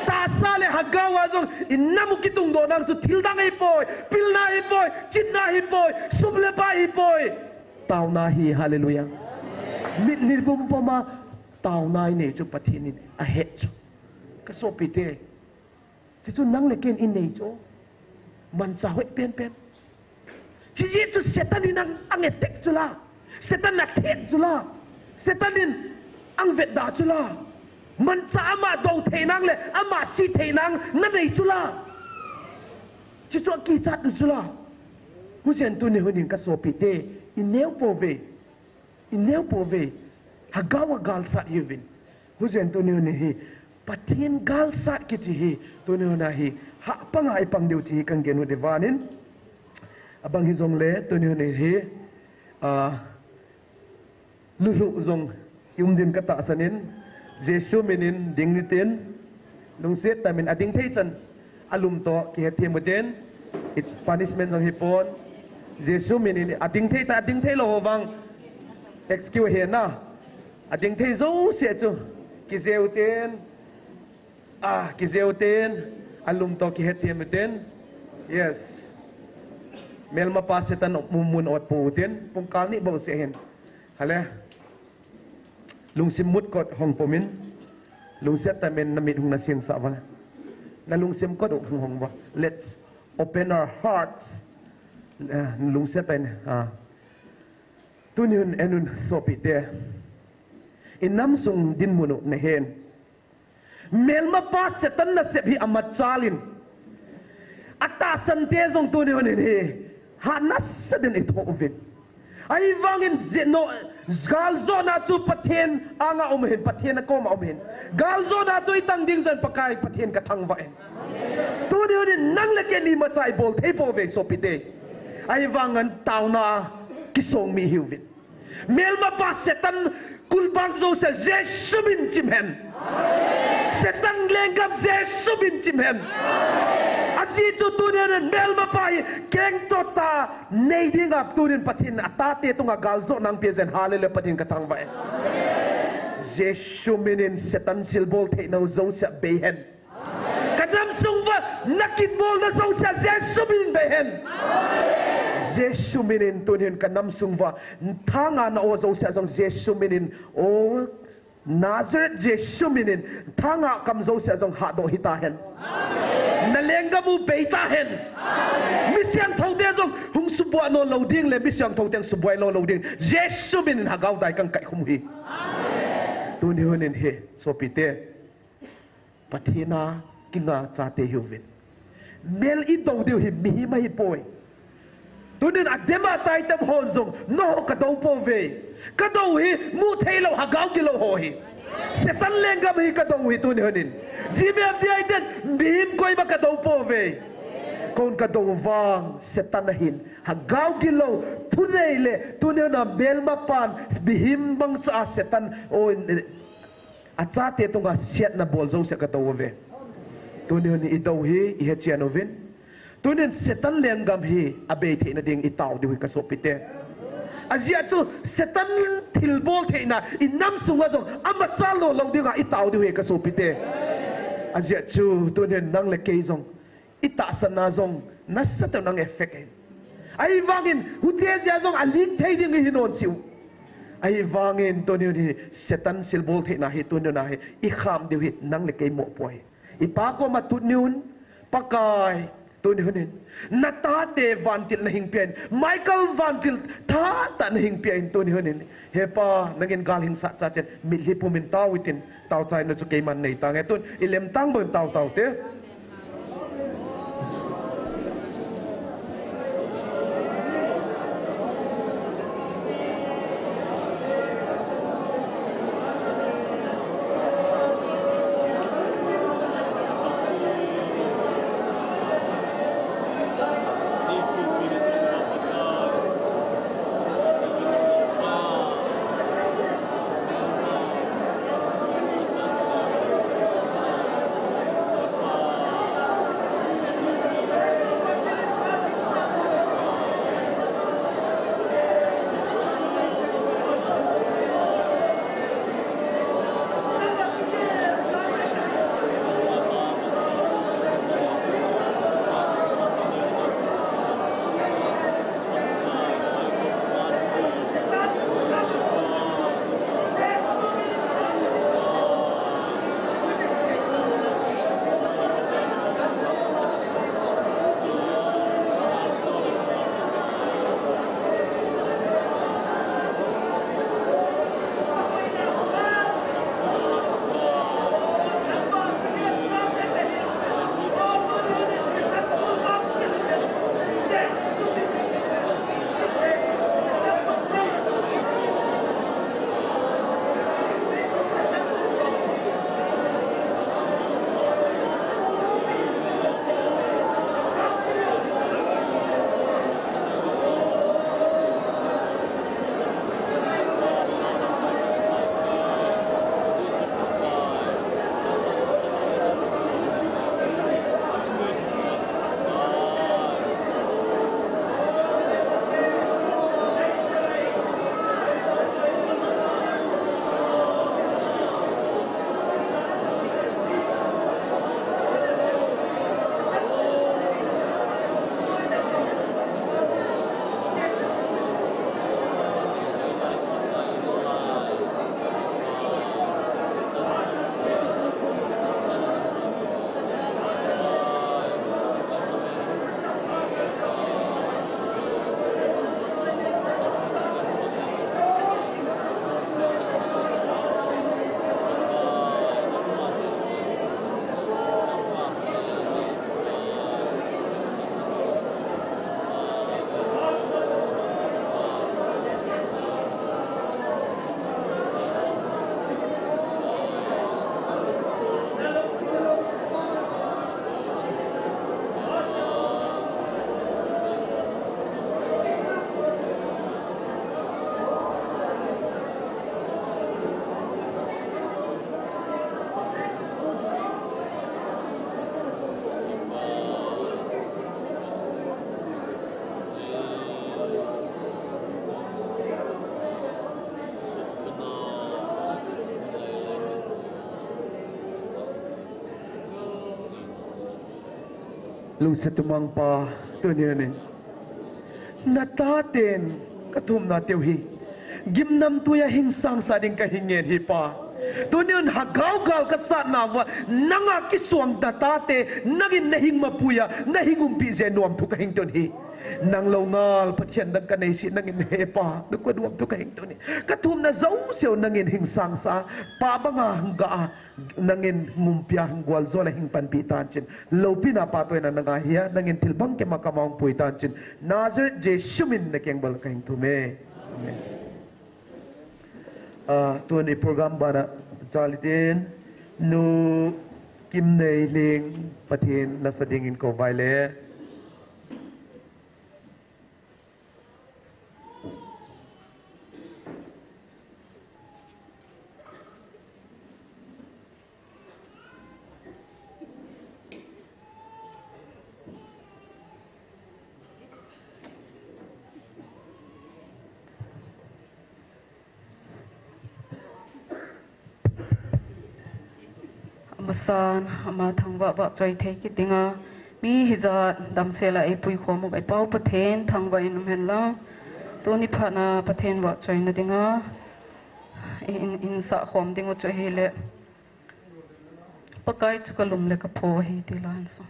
Tahsa le lhagao a jong i nam u kitungdoh nang chu thil dang ahipoi, pilna ahipoi, chitna ahipoi, sum le pai ahipoi. Taona hi. Hallelujah. Mitlhi pumpum a taona i nei chu Pathen in ahet chu. Ka sopite. Chuchu nang le ken i nei chu. Manchah hoi penpen. Chujeh chu Satan in ang, ang attack chula. Satan in athet chula. Satan in ang vetda chula. Manchah ama dou thei nang le, ama si thei nang, na nei chula. Chuchu akichat u chula. Hujeh in tuni hun in ka sopite, i neo pouve. I neo pouve, lhagao a galsat hiuvin. Hujeh in tuni hun hi, Pathen galsat kiti hi, tuni hun a hi, hahpanga i pang diu ti hi kan gen u de vanin. Abang hijongle, tuni hun hi, ah, lulhuh jong i um din ka tahsan in, Jesu min in ding itin, lungset tah in ading thei chan, alum toh kihethem utin, it's punishment jong hipon, Jesu min in ading thei tah, ading thei lou ho vang, excuse hena, ading thei jouse chu, kijeh utin, Ah, kijeh utin, alum toh kihethem utin. Yes. Melmapa Satan mun ot pou utin, pungkal ni bou seh hin. Hale. Lungsim mut kot hong pom in. Lungset tah in namit hung nasensah uva. Nalungsim kot hung hong uva. Let's open our hearts. Ah, lungset tah in. Ah. Tuni hun en un sopite. I nam sung dinmun u nahen. Melmapa Satan nasep hi amachal in, atahsan te jong tuni hun in hi, ha nasa din i thoh uvin. Ahivangin jeno, galjona chu Pathen anga um hin, Pathen a koma um hin. Galjona chu i tang ding jan Pakai Pathen ka thangvah in. Tuni hun in nang le kei ni macha i bol thei pouve sopite. Ahivangin taona kisong mi hiuvin. Melmapa Satan kulbang jouse Jesu min chim hen. Satan lenggam Jesu min chim hen. Ajeh chu tuni hun in melmapa hi kengto tah nei dinga tuni in Pathen in atate tunga galjona ahung pe jeng. Hallelujah, Pathen ka thangvah e. Jesu min in Satan silbol theina u jouse abei hen. Ka nam sung uva, na kitbolna jouse Jesu min in bei hen. Jesu min in tuni hin ka nam sung uva, thanga na o jouse jong Jesu min in, o Nazareth Jesu min in, thanga kam jouse jong hahdoh hita hen. Na lenggam u bei ta hen. Mi siangthou te jong hung subuai nom lou ding le, mi siangthou te jong subuai nom lou ding. Jesu min in Lhagao Dai ka kai khum u hi. Tuni hun in hi, sopite. Pathen a kinga chate hiuvin. Mel i dou diu hi mihem ahi poi. Tunin adem a taitam hon jong, nangho ka dou pouve. Ka dou hi muthei lou, Lhagao gilou ho hi. Satan lenggam hi ka dou hi tuni hun in. G B F D I ten, mihem koima ka dou pouve. Kon ka dou vang, Satan ahin. Lhagao gilou, thunei le, tuni hun a melmapan, mihem bang cha a Satan, o, Achate tunga siatna bol jouse ka dou uve. Tuni hun i dou hi i hechen uvin. Tunin Satan lenggam hi abei theina ding i tao diu hi ka sopite. Ajeh chu Satan thilbol theina i nam sunga jong amachal nom lou dinga i tao diu hi ka sopite. Ajeh chu tunin nang le kei jong i tahsanna jong nasatah in ahung effect e. Ahivangin, hiti jeh a jong aling thei ding ihi nom cheh u. Ahivangin, tuni hun hi, Satan silbol theina hi, tuni hun a hi, i kham diu hi, nang le kei mopoh ahi. I Pa koma tut ni un, Pakai, tuni hun in, na tate vantil na hing pia in, Michael vantil thahat tah na hing pia in, tuni hun in, He Pa, nangin gal hin sat cha chen, mitlhi pum in tao itin, tao chai na chu keiman nei tange tun, i lem tang bou in tao tao te. Lungset umang Pa, tuni hin na taten ka thumna teu hi gimnamtui a hing sangsa ding ka hing ngen hi Pa. Tuni hin Hagao gal ka satna uva nanga kisuang na tate nangin na hing mapui a na hing umpi jeh nuam thu ka hing tun hi. Nang lou ngal Pathen dang ka nei si nangin he Pa, na ka nuam thu ka hing tun hi. Ka thumna jouse u nangin hing sangsa, Pa banga hung ga a, nangin hung umpi a, hung gualjo le hing panpi tan chin. Loupina patoina nanga hia, nangin thil bangkima ka mong pui tan chin. Nazareth Jesu min na keng bal ka hing thum e. Amen. Ah, tuni program bana chalitin, Nu Kimneilhing Pathen nasa dingin kou vai le. Amasan, ama thangvah vahchoi thei kit dinga, mi hijat damsel a eipui khom u ka i Pau Pathen thangvah in um hen lang. Tuni phat a Pathen vahchoina dinga, in, in sah khom ding u chu ahile, Pakai chu ka lum le ka pho ahi ti la hin song.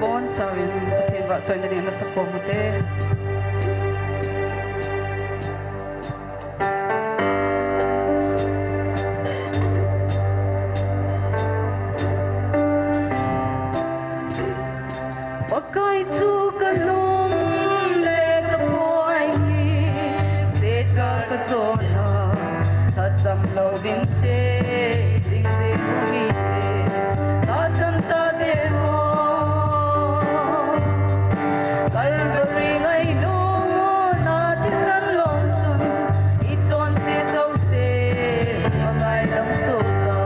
Bonchauvin Pathen vahchoina ding nasa khom u te. Pakai chu ka lum le ka pho ahi, set gal ka jona, thacham lou ding che, jing jing u hite, tahsan chate ho. Calvary ngailutna thisan lom chun, i chonset jouse, ka ngaidam suh ta.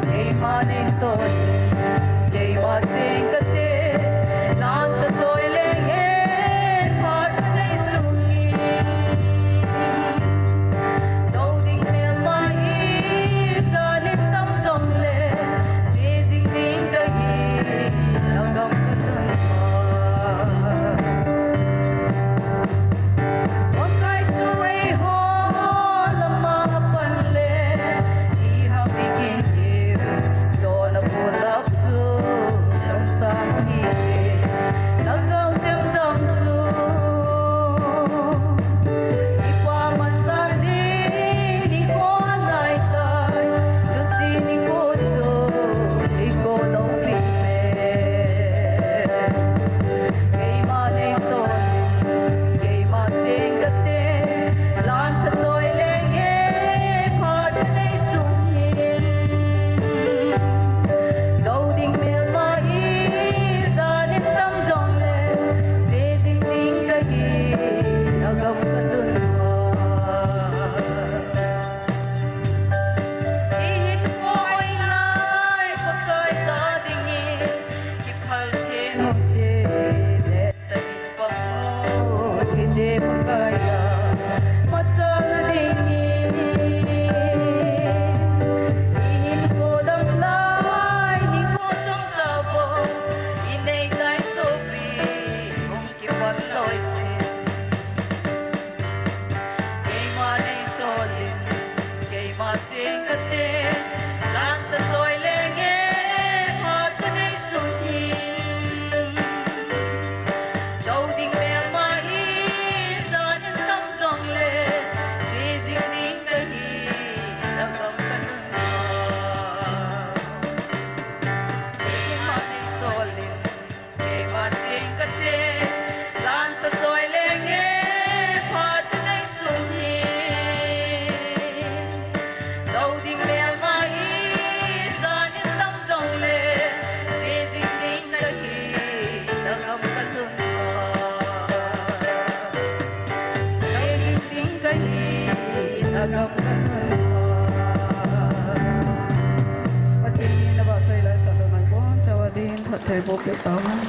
Keima nei sot, keima cheng kate, nang sa choi leng hen, phat ka nei sung in. Phattheiboh peh tauhen.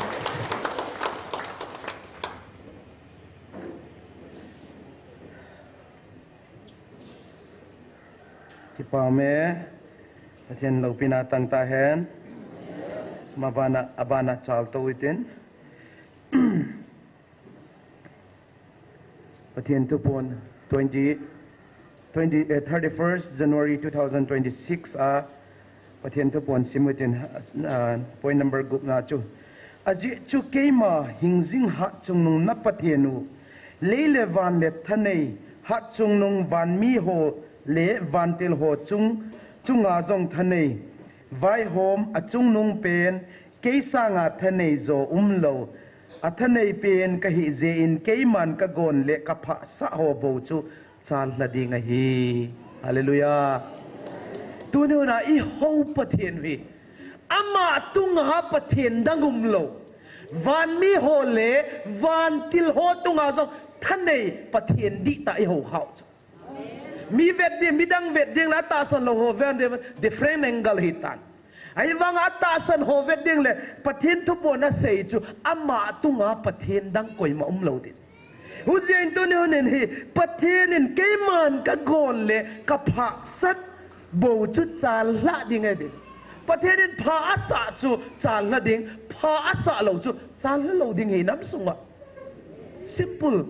Kipah e, Pathen loupina tang tahen. Mabana, abana chalto itin. Pathen thuphon twenty, twenty, eh, thirty-first January two thousand twenty-six a Pathen thuphon sim utin, ah, point number gupna chu. Ajeh chu keima hingjing hatchungnung na Pathen u, lei le van le thanei hatchungnung vanmi ho le vantil ho chung, chunga jong thanei vaihom achungnung pen, kei sanga thanei jo umlou, athanei pen kahi jeh in keiman kagon le kaphasah ho bou chu chalha ding ahi. Hallelujah. Tuni huna ihou Pathen hi, ama tunga Pathen dang umlou, vanmi ho le vantil ho tunga jong thanei Pathen dihtah ihou khau chu. Mi vet ding, midang vet ding le atahsan lou ho vet ding, different angle hitan. Ahivanga atahsan ho vet ding le Pathen thuphon asei chu ama tunga Pathen dang koima umlou ding. Hujeh in tuni hunin hi Pathen in keiman kagon le kaphasah bou chu chalha ding ahi ding. Pathen in pha asah chu chalha ding, pha asah lou chu chalha lou ding hi nam sunga. Simple.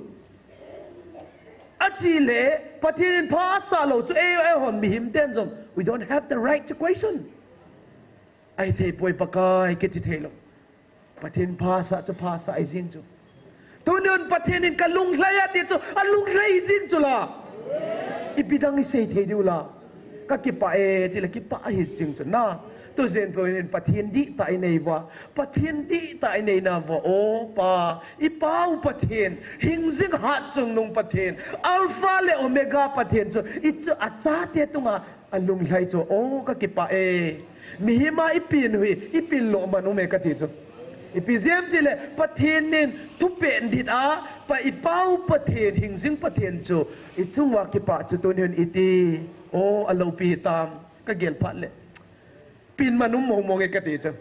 Achile, Pathen in pha asah lou chu, ei, eihon mihem ten jong, we don't have the right to question. Ahithei poi Pakai kiti thei lou. Pathen pha asah chu, pha asah ahi jing chu. Tuni hun Pathen in kalunglhai ati chu, alunglhai jing chu la. Ipi dang isei thei diu la. Kakipah e, chule kipah ahi jing chu na. Tujen poi in Pathen dihtah inei uva. Pathen dihtah inei nauva, o Pa, iPau Pathen, hingjing hatchungnung Pathen, Alpha le Omega Pathen chu, ichu achate tunga alunglhai chu, o kakipah e. Mihem a ipin u hi, ipin lou man um e kati chu. Ipi jeh ham chule, Pathen in thupeh dit a, pa iPau Pathen, hingjing Pathen chu, ichunga kipah chu tuni hun iti, o aloupi tam, kagel phat le. Pin man um mong mong e kati chu.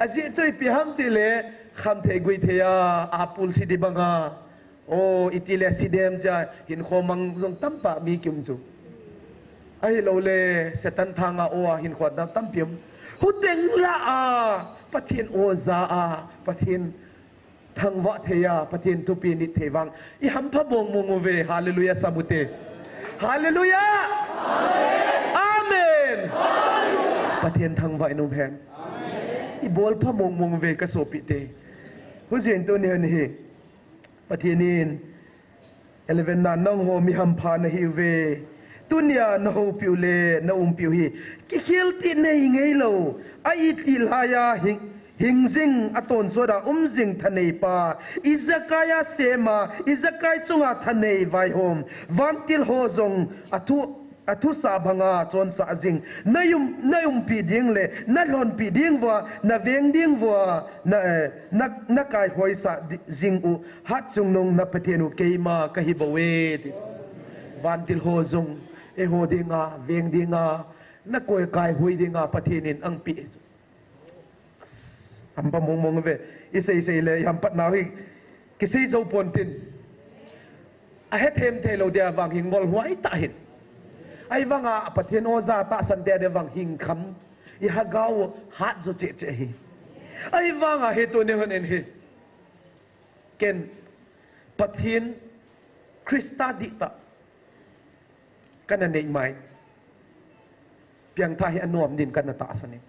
Ajeh chu ipi ham chule, khamthei guithei a, apul sidi banga. O, itile sidem cha, hinkho mang jong tamtah mi kium chu. Ahilouleh, Satan thanga o a hinkho tam, tampi um. Huteng lah a, Pathen o ja a, Pathen thangvah thei a, Pathen thupi nit thei vang. Ihampha mong mong uve, hallelujah, sam ute. Hallelujah! Amen! Pathen thangvah in um hen. Ibolpha mong mong uve, kasopite. Hujeh in tuni hun hi. Pathen in, eleven na, nangho mihampha nahiuve. Tunia nahoupiu le naumpiu hi kikhel tih nei ngeilou, a itih laiya hing, hingjing a tonsot a umjing thaneipa, ijakai a sem a, ijakai chunga thanei vaihom, vantil ho jong athu, athusah banga chonsah jing, na um, na umpi ding le na lhonpi ding uva, na veng ding uva, na, eh, na, na kaihoisah di, jing u, hatchungnung na Pathen u keima kahi bouve, ti. Vantil ho jong, eiho dinga, veng dinga, na koi kaihoi dinga Pathen in angpeh. Hampha mong mong uve, isei sei le, ihamphat nau hi, kisei jou pon tin. Ahethem thei lou dia vang hi ngolhuai tah hin. Ahivanga Pathen o ja tahsan dia dia vang hing kham. Ilhagao hat jo cheh cheh hi. Ahivanga hi tuni hun in hi. Ken Pathen Christa dihtah kana nei mai. Piangthah hi anom din kana tahsan e.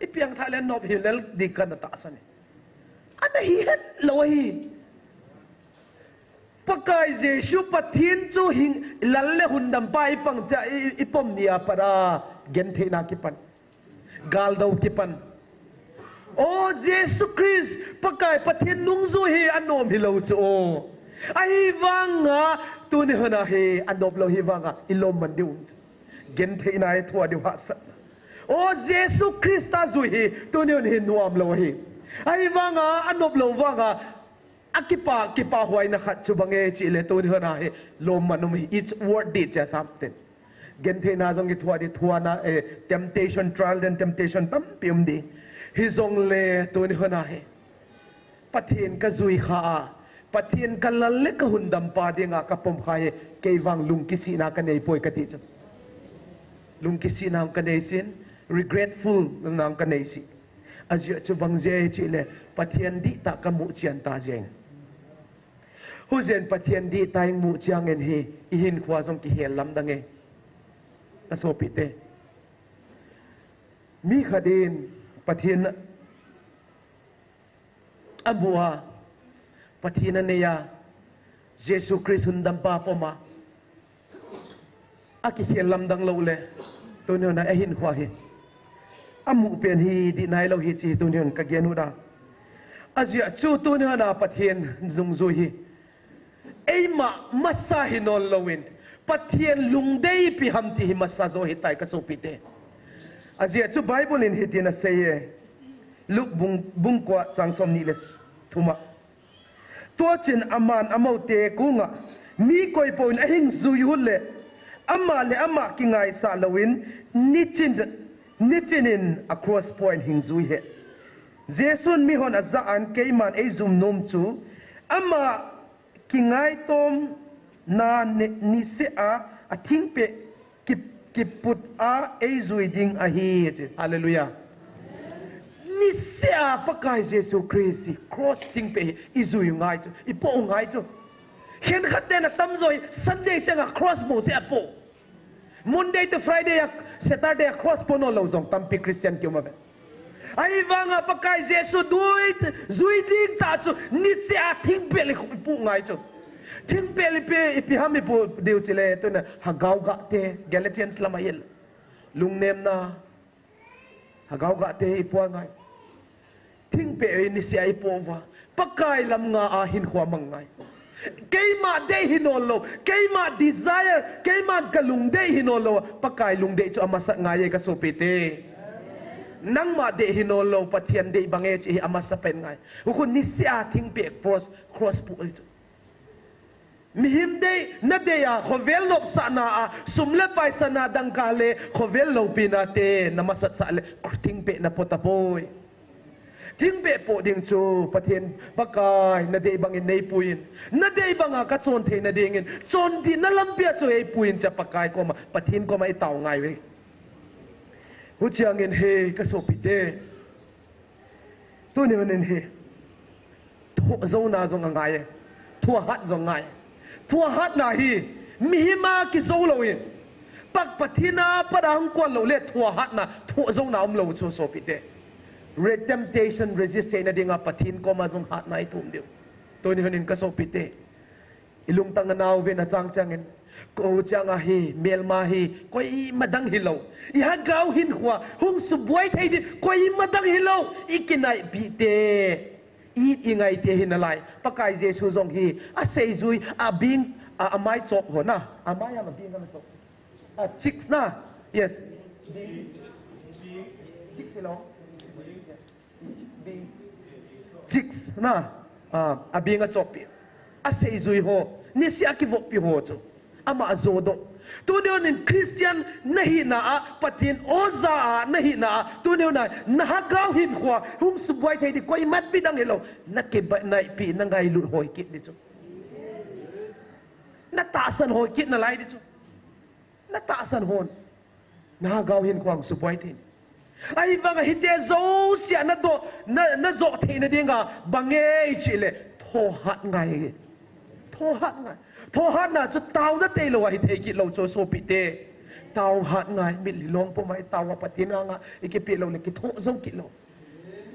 Ipiangthah le anom hilel din kana tahsan e. Ana hihet lou ahi. Pakai Jesu Pathen chu hing lal le hundampa ipang cha i, ipom nia pat a gentheina kipan. Galdou kipan. O Jesu Christ, Pakai Pathen nungjui hi anom hilou chu o. Ahivanga tuni huna hi anom lou hivanga ilom man diu chu. Gentheina ithoh diu hahsatna. O Jesu Christa jui hi tuni hun hi nom lou hi. Ahivanga anom lou vanga akipa, kipa huaina khat chu bang e chih le tuni huna hi lom man um hi. It's worth it, cha sam ten. Gentheina jong ithoh di, thuana, eh, temptation, trial and temptation tampi um di. Hijongle tuni hun a hi Pathen kajui kha a, Pathen kalal le kahundampa dinga kapom kha hi, kei vang lungkisihna kanei poi kati chu. Lungkisihna kanei sin, regretful na kanei si. Ajeh chu bang jeh chule, Pathen dihtah kamu chian ta jeng. Hujeh in Pathen dihtah imu chiangin hi, ihinkhoa jong kihel lamdang e. Kasopite. Mi khat in Pathen amu a, Pathen anei a, Jesu Christ hundampa pom a, akihel lamdang lou le, tuni hun a ahinkhoa hi amu pen hi dih nailou hi chi tuni hun kagel u da. Ajeh chu tuni hun a Pathen nungjui hi eima masa hi nom louvin, Pathen lungdei ipi ham ti hi masa jo hitai kasopite. Ajeh chu Bible in hitin asei e. Luke bung, bung kua chang somni le thum a. Tua chun aman amaute koma, mi koipon ahing jui u le, ama le ama kingaisah louvin, niching, niching in a cross pon hing jui hen. Jesun mihon ajah in keiman eijum nom chu, ama kingaitomna ni, niseh a, athingpeh ki, kiput a eijui ding ahi, ati. Hallelujah. Niseh a Pakai Jesu Christ hi cross thingpeh hi ijui u ngai chu, ipoh u ngai chu. Khenkhat ten atamjo hi Sunday chang a cross bouseh apoh. Monday to Friday a, Saturday a cross poh nom lou jong tampi Christian kium ave. Ahivanga Pakai Jesu dui, jui ding tah chu niseh a thingpeh le ipoh u ngai chu. Thingpeh le ipi, ipi ham ipoh diu chule, tuna lhagao gah te, Galatians lam a ahile, lungnemna, lhagao gah te ipoh u ngai. Thingpeh hi niseh a ipoh uva, Pakai lam nga a hinkhoa mang ngai. Keima dei hi nom lou, keima desire, keima kalungdei hi nom lou, Pakai lungdei chu amasat ngai e kasopite. Nangma dei hi nom lou, Pathen dei bang e chi hi amasapen ngai. Hukhun niseh a thingpeh cross, cross poh u chu. Mihem dei, nadei a, khovel nopsahna a, sum le paisa na dangka le, khovel loupina te, namasatsah le, thingpeh napoh tapoi. Thingpeh poh ding chu, Pathen, Pakai, nadei bangin neipuiyin. Nadei banga kachon theina dingin, chonsetna lampia chu eipuiyin chia Pakai koma, Pathen koma itao ngai uve. Huchiangin hi kasopite. Tuni hun in hi thoh jouna jong angai e. Thohhat jong ngai. Thohhatna hi mihem a kijou lou in, Pak Pathen a pat a hung kon lou le thohhatna, thoh jouna umlou chu sopite. Re-, temptation resist theina dinga Pathen koma jong hatna ithum diu. Tuni hun in kasopite. Ilungtang a nau ven achang changin, kou chang a hi, melma hi, koima dang hilou. Ilhagao hinkhoa hung subuai thei ding, koima dang hilou. Ikinaipi te, i, ingai te hi nalai. Pakai Jesu jong hi, aseijui, abing, a, amai chop ho na. Amai a abing a chop. A, cheeks na. Yes. Cheeks hilou. Cheeks na, a, abing a choppi. Aseijui ho, niseh a kivoppi ho chu. Ama ajodoh. Tuni hun in Christian nahina a, Pathen oja a nahina a, tuni hun a, nalhagao hinkhoa hung subuai thei ding, koimapi dang hilou. Nakinaipi, nangailut hoi kit ding chu. Natahsan hoi kit nalai ding chu. Natahsan hon. Nalhagao hinkhoa hung subuai thei. Ahivanga hiti jousea nadoh, na, najou theina dinga, bang e ichih le, thohhat ngai. Thohhat ngai. Thohhatna chu taona tailou a hithei kit lou chu sopite. Taohat ngai, mitlhi long puma itao a Pathen anga ikipeh lou le kithoh jou kit lou.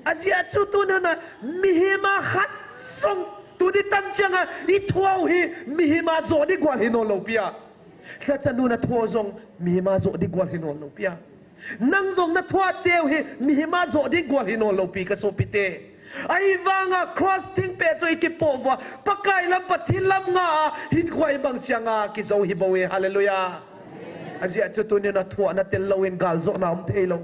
Ajeh chu tuni hun a mihem a khat jong, tuni tan chang a ithoh u hi mihem a joh ding gual hi nom lou pi a. Lhacha nun athoh jong mihem a joh ding gual hi nom lou pi a. Nang jong nathoh teu hi mihem a joh ding gual hi nom lou pi kasopite. Ahivanga cross thingpeh chu ikipoh uva, Pakai lam Pathen lam nga a hinkhoa ibang chang a kijou hi bou e. Hallelujah. Ajeh chu tuni nathoh natel lou in galjona um thei lou.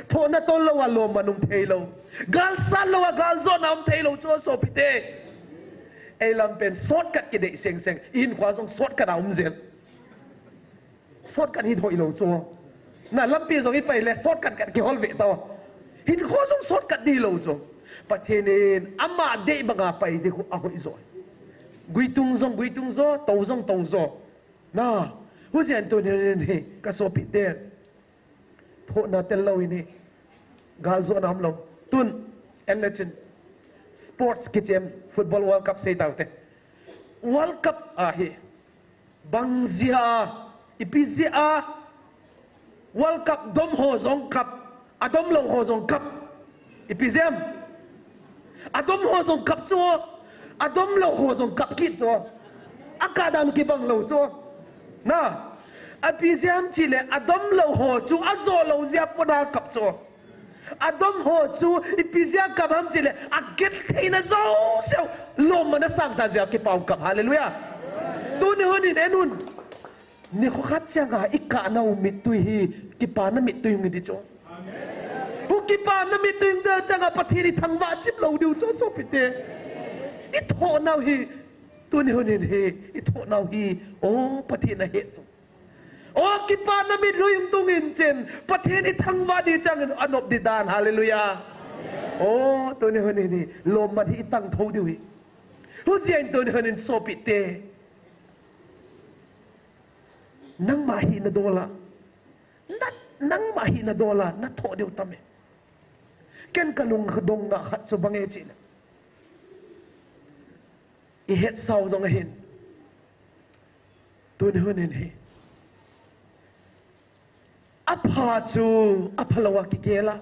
Thoh natol lou a lomman um thei lou. Gal sat lou a galjona um thei lou chu sopite. Eilam pen shortcut kidei seng seng. Ihinkhoa jong shortcut a um jel. Shortcut hi hoi lou chu. Na lampi jong ipai le shortcut kat kihol ve tao. Hinkho jong shortcut ding hilou chu. Pathen in ama dei banga pai ding khu ahoi jo. Guitung jong guitung jo, tou jong tou jo. Na, hujian tuni hin hi, ka sopite. Thohna tel lou in hi. Gal jona umlou. Tun, en le chin. Sports kichem, football World Cup sei taute. World Cup ahi. Bang jeh a, ipi jeh a, World Cup dom ho jong kap, adom lou ho jong kap. Ipi jeh ham? Adom ho jong kap chu, adom lou ho jong kap kit chu. Akah dan kibang lou chu. Na, ipi jeh ham tile, adom lou ho chu, ajo lou jeh a pona kap chu. Adom ho chu ipi jeh a kap ham tile, agentheina jouse u lomman asang tah jeh a kipah u kap. Hallelujah. Tuni hun in en un. Nikho khat chang a ikah nau mittui hi, kipana mittui hung hi ding chu. Hu kipana mittui hung ding chang a Pathen ithangvah chim lou diu chu sopite. Ithoh nau hi, tuni hun in hi, ithoh nau hi, o Pathen ahe chu. O, kipana mittui hung tung in chin, Pathen ithangvah ding chang in anop ding dan, hallelujah. O, tuni hun in hi, lomman hi itang thou diu hi. Hujian tuni hun in sopite. Nangma hi nadol a. Na, nangma hi nadol a, nathoh diu tam e. Ken kalungdong na khat chu bang e tile. Ihet sau jong ahin. Tuni hun in hi. Apha chu, apha lou a kigel a.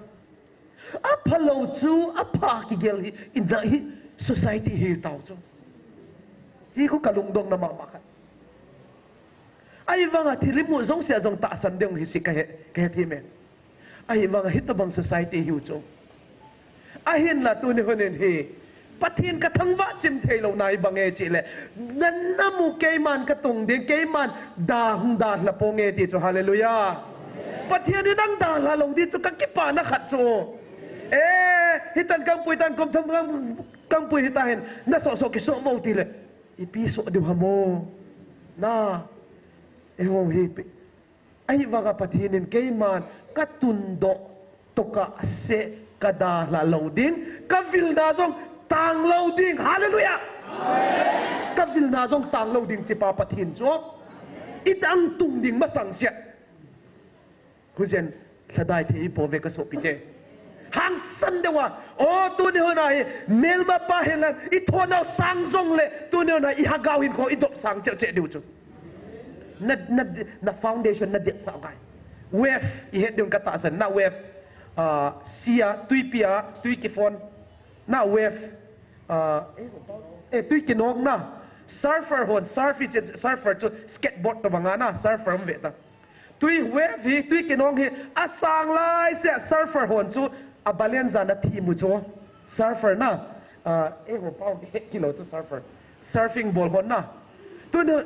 Apha lou chu, apha kigel hi, inda hi, society hi tau chu. Hi khu kalungdong na mama khat. Ahivanga thil imu jouse a jong tahsan ding hi si kahe, kahe thim e. Ahivanga hitobang society hiu chu. Ahinla tuni hun in hi. Pathen kathangvah chim thei lou na hi bang e tile. Na, namu keiman katung ding, keiman da hung dalha ponge ti chu, hallelujah. Pathen in nang dalha lou ding chu kakipana khat chu. E, hitan kangpui tan kum thum kang, kangpui hita hin. Nasoh soh kisoh vo tile. Ipi soh diu ham o. Na. Eiho hi pi. Ahivanga Pathen in keiman katundoh tokah seh kadalha lou ding, kavilna jong tang lou ding. Hallelujah! Kavilna jong tang lou ding tipa Pathen chu. Itang tung ding masang sia. Hujian lhadai thei ipouve kasopite. Hangsan deuva, o, tuni hun a hi, melmapa hilan, ithoh nau sang jongle, tuni hun a hi, ihagao hinkho idop sang cheh cheh diu chu. Na, na, na foundation nadetsah ngai. Wave, ihet diu katahsan, na wave, ah, sea, tuipi a, tui kiphon, na wave, ah, eh, tui kinong na, surfer hon, surf i, surfer chu, skateboard tobang a na, surfer um ve ta. Tui wave hi, tui kinong hi, asang lai seh a surfer hon chu, abalance a na thim u chu. Surfer na, ah, eiho pao hi het kilou chu surfer. Surfing bol hon na. Tuni,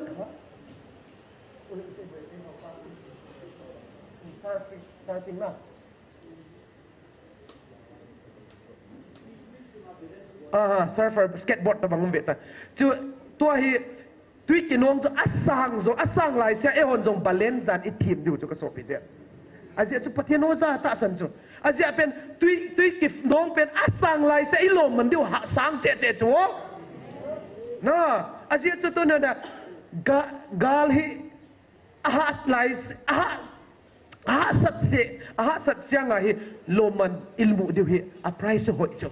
surfing, surfing na. Aha, surfer, skateboard tobang um ve ta. Chu, tua hi, tui kinong chu asang jong, asang lai seh a, eihon jong balance dan ithim diu chu kasopite. Ajeh chu Pathen oja tahsan chu. Ajeh pen tui, tui kinong pen asang lai seh a, ilomman diu hahsang cheh cheh chu. Na, ajeh chu tuni na, ga, gal hi, ahah lai seh, ahah, ahahsat seh, ahahsat seh a hi lomman ilmu diu hi a price hoi chu.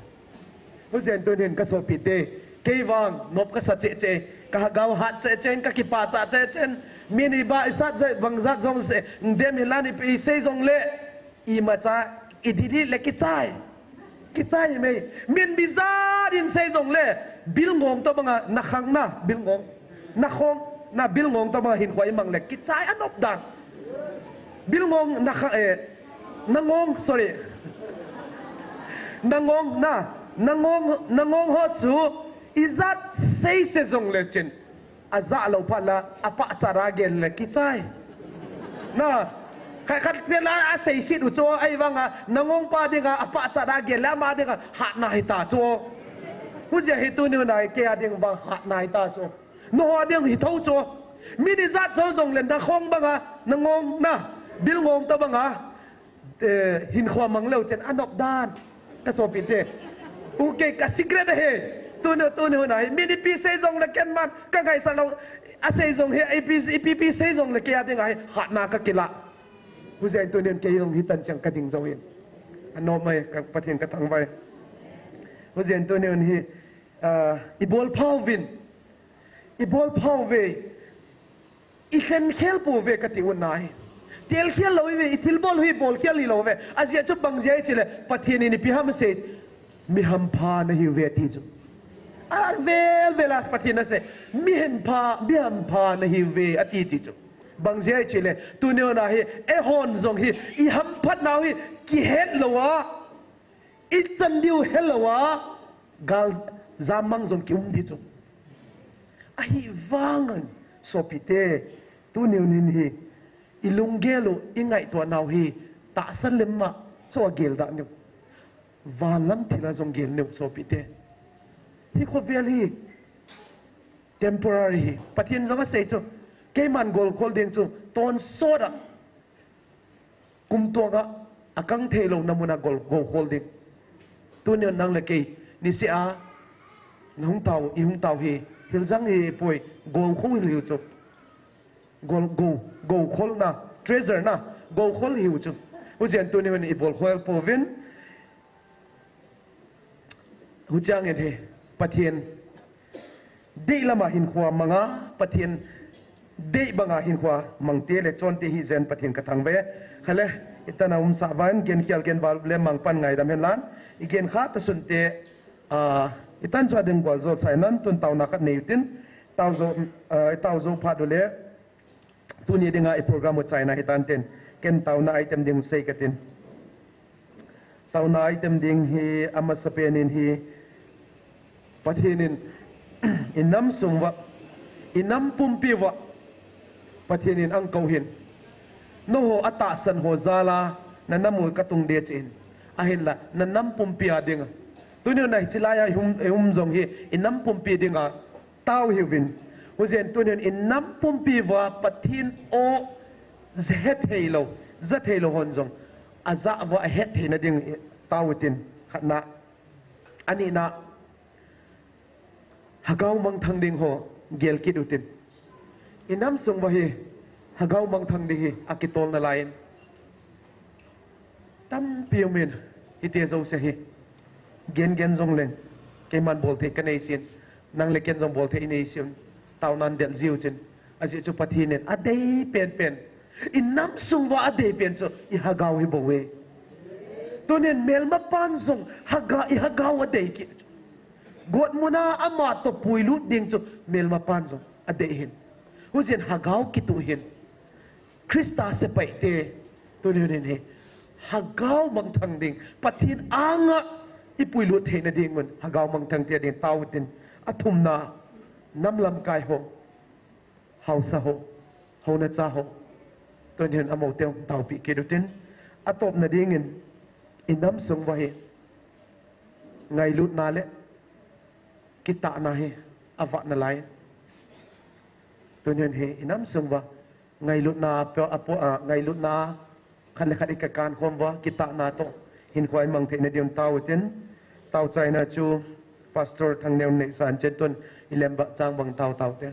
Hujian tunin kasopite, kei vang nop kasa cheh cheh, kahagao hat cheh cheh, kakipah chah cheh cheh, min iba isat jeh bang jat jong seh, dem hilan ipi isei jongle, imacha, i delete le kichai. Kichai mai. Min bijat in sei jongle, Bilngong tobang a nakhang na, Bilngong. Nakhong, na Bilngong tobang a hinkho imang le, kichai anop dan. Bilngong nakhang, eh, Nangong, sorry. Nangong na, Nangong, Nangong ho chu, ijat sei se jongle chin. Ajah lou phat la, apahchat a gel le kichai. Na, khat khat pen la asei sit u chu, ahivanga, Nangong pa dinga, apahchat a gel le, ama dinga, hatna hita chu. Hujia hi tuni hun a, kei a ding vang hatna hita chu. Nangho a ding hi tho chu. Min ijat so jongle, Nakhong banga, Nangong na, Bilngong tobanga, eh, hinkho mang leu chen anop dan. Ka sopite. U kei ka secret ahi. Tuni, tuni hun ahi. Min ipi sei jongle ken man. Ka ngaisang lou. Asei jong hi, ipi, ipi, ipi sei jongle kei a ding ahi. Hatna ka kila. Hujeh in tuni hun kei jong hitan chang ka ding jou in. Anop mai, ka Pathen ka thangvah e. Hujeh in tuni hun hi, ah, i bol phau vin. I bol phau ve. I lhen khel pou ve ka ti u ahi. Tel khel lou i ve, i thilbol hi bol khel hilou ve. Ajeh chu bang jeh ham itile, Pathen in ipi ham asei. Mi hampha nahiu ve ati chu. A vel vel a Pathen in asei. Mi hampha, mi hampha nahiu ve ati ti chu. Bang jeh ham itile, tuni hun ahi, eihon jong hi, i hamphat nau hi, kihet lou a. I chan diu helou a, gal jam mang jong ki um di chu. Ahivangin, sopite, tuni hun hin hi, i lunggel u, i ngaito nau hi, tahsa lem a, chu a gel da niu. Van lam thil a jong gel niu, sopite. Hi khovel hi, temporary hi. Pathen jong asei chu, keiman gol khol ding chu, tonsot a. Kum tuang a, a kang thei lou na mun a gol, gou khol ding. Tuni nang le kei, niseh a, na hung tao, i hung tao hi, thil jang hi poi, gou khol hiu chu. Gou, gou, gou khol na, treasure na, gou khol hiu chu. Hujeh in tuni hun i bol khol pouvin, Huchiang in hi, Pathen deih lama hinkho mang a, Pathen deih banga hinkho mang te le chon te hi jeng Pathen ka thangvah e. Khale, i tan a um sah vang, gen khial gen val le mang pan ngaidam hen lang. I gen kha ta sun te, ah, i tan chu a ding gual jo sai nan, tun taona khat nei u tin, tao jo, ah, i tao jo phat u le, Tuni dinga i program u chaina hitan tin, ken taona item ding sei ka tin. Taona item ding hi amasapen in hi Pathen in i nam sung uva, i nam pumpi uva, Pathen in ahung kou hin. Nangho atahsan ho jal a, na nam u ka tung ding ahi. Ahinla, na nam pumpi a dinga. Tuni na hiche lai a i um, i um jong hi, i nam pumpi dinga, Tao hiuvin. Hujeh in tunin i nam pumpi uva Pathen o ja thei lou, ja thei lou hon jong. Ajah uva ahet theina ding tao utin. Khatna. Anina. Lhagao mangthang ding ho gel kit utin. I nam sung uva hi lhagao mangthang ding hi akitol nalai in. Tampi umin, hiti jouse hi. Gen gen jongleng, keiman bolthei kanei sin, nang le ken jong bolthei inei sin, taonan del jiu chin. Ajeh chu Pathen in adei penpen. I nam sung uva adei pen chu, i lhagao hi bou ve. Tunin melmapan jong, lhaga, i lhagao adei kit. Gotmuna ama toh puilut ding chu, melmapan jong adei hin. Hujeh in lhagao kituh hin. Christa sepaite, tunin hin hi. Lhagao mangthang ding, Pathen anga i puilut theina dingun, lhagao mangthang thei ding tao utin, athumna, nam lamkai ho, haosa ho, hounacha ho, tunin amaute taopi kit utin, atopna dingin, i nam sung uva hi, ngailutna le, kitahna hi, avah nalai. Tunin hi, i nam sung uva, Ngailutna, apo, apo, ah, ngailutna, khat le khat i kakan khom uva, kitahna toh, hinkho i mang theina diuvin tao utin, tao chaina chu, Pastor Thangneo nei san chet tun, i lembah chang bang tao tao te.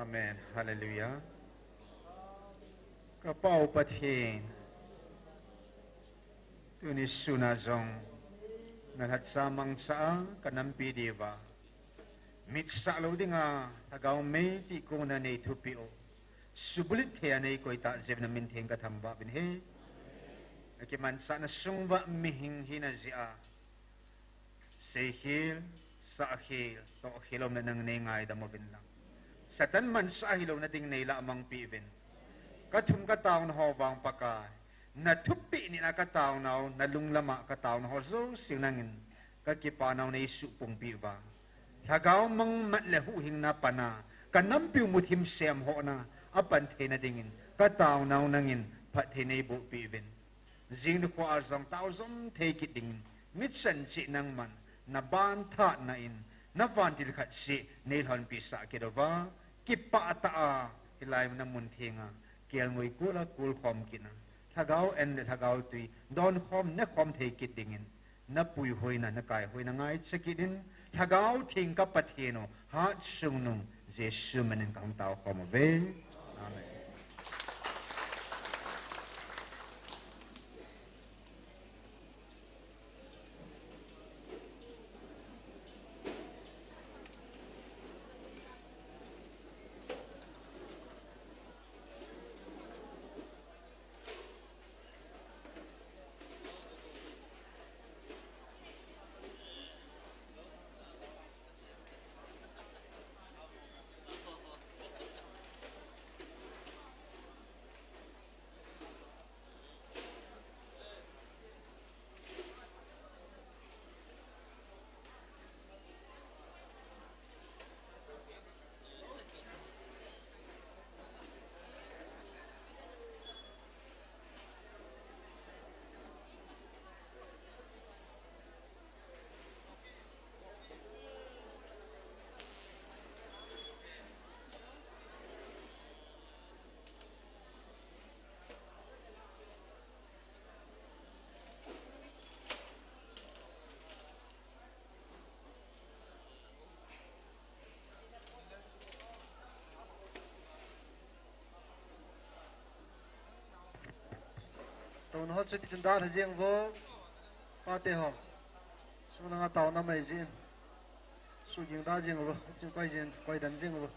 Amen. Hallelujah. Ka Pa u Pathen, tuni suna jong na lhatsa mangcha a ka nampi diuva, mitsah lou dinga lhagao mei tihkona nei thupi u, subulut thei a nei koi tah jeh un na min theng ka thangvah uvin ahi. Na kimanchahna sung uva mihing hina jeh a, seikhel, sahkhel, tohkhel umle nang nei ngaidam uvin lang, Satan manchah hilou na ding nei lahmang peh uvin. Ka thum ka taona ho vang Pakai, na thupeh nina ka taonau, na lunglam a ka taona ho jouse nangin ka kipanau nei suhpong peh uva, lhagao mang mat le huhhingna pan a ka nampiu muthim semhohna a pan theina dingin ka taonau nangin phatthei nei boh peh uvin. Jing nikho a jong tao jom thei kit dingin, mi chan cheh nangman na ban thatna in, na vantil khat cheh nei lhonpi sah kit uva, kipah tah a hilai na mun theng a kelngoi kol a kol khom kit na, lhagao an le lhagao tui don khom ne khom thei kit dingin, na puihoina, na kaihoina ngaicha kit in, lhagao theng ka Pathen u, Hatchungnung Jesu min in ka hung tao khom uve. Amen. Taona ho chu tichun dalha jeng uvo. Pate ho, sunga taona mai jin, suhging da jeng uvo, chun koi jin, koi dan jeng uvo.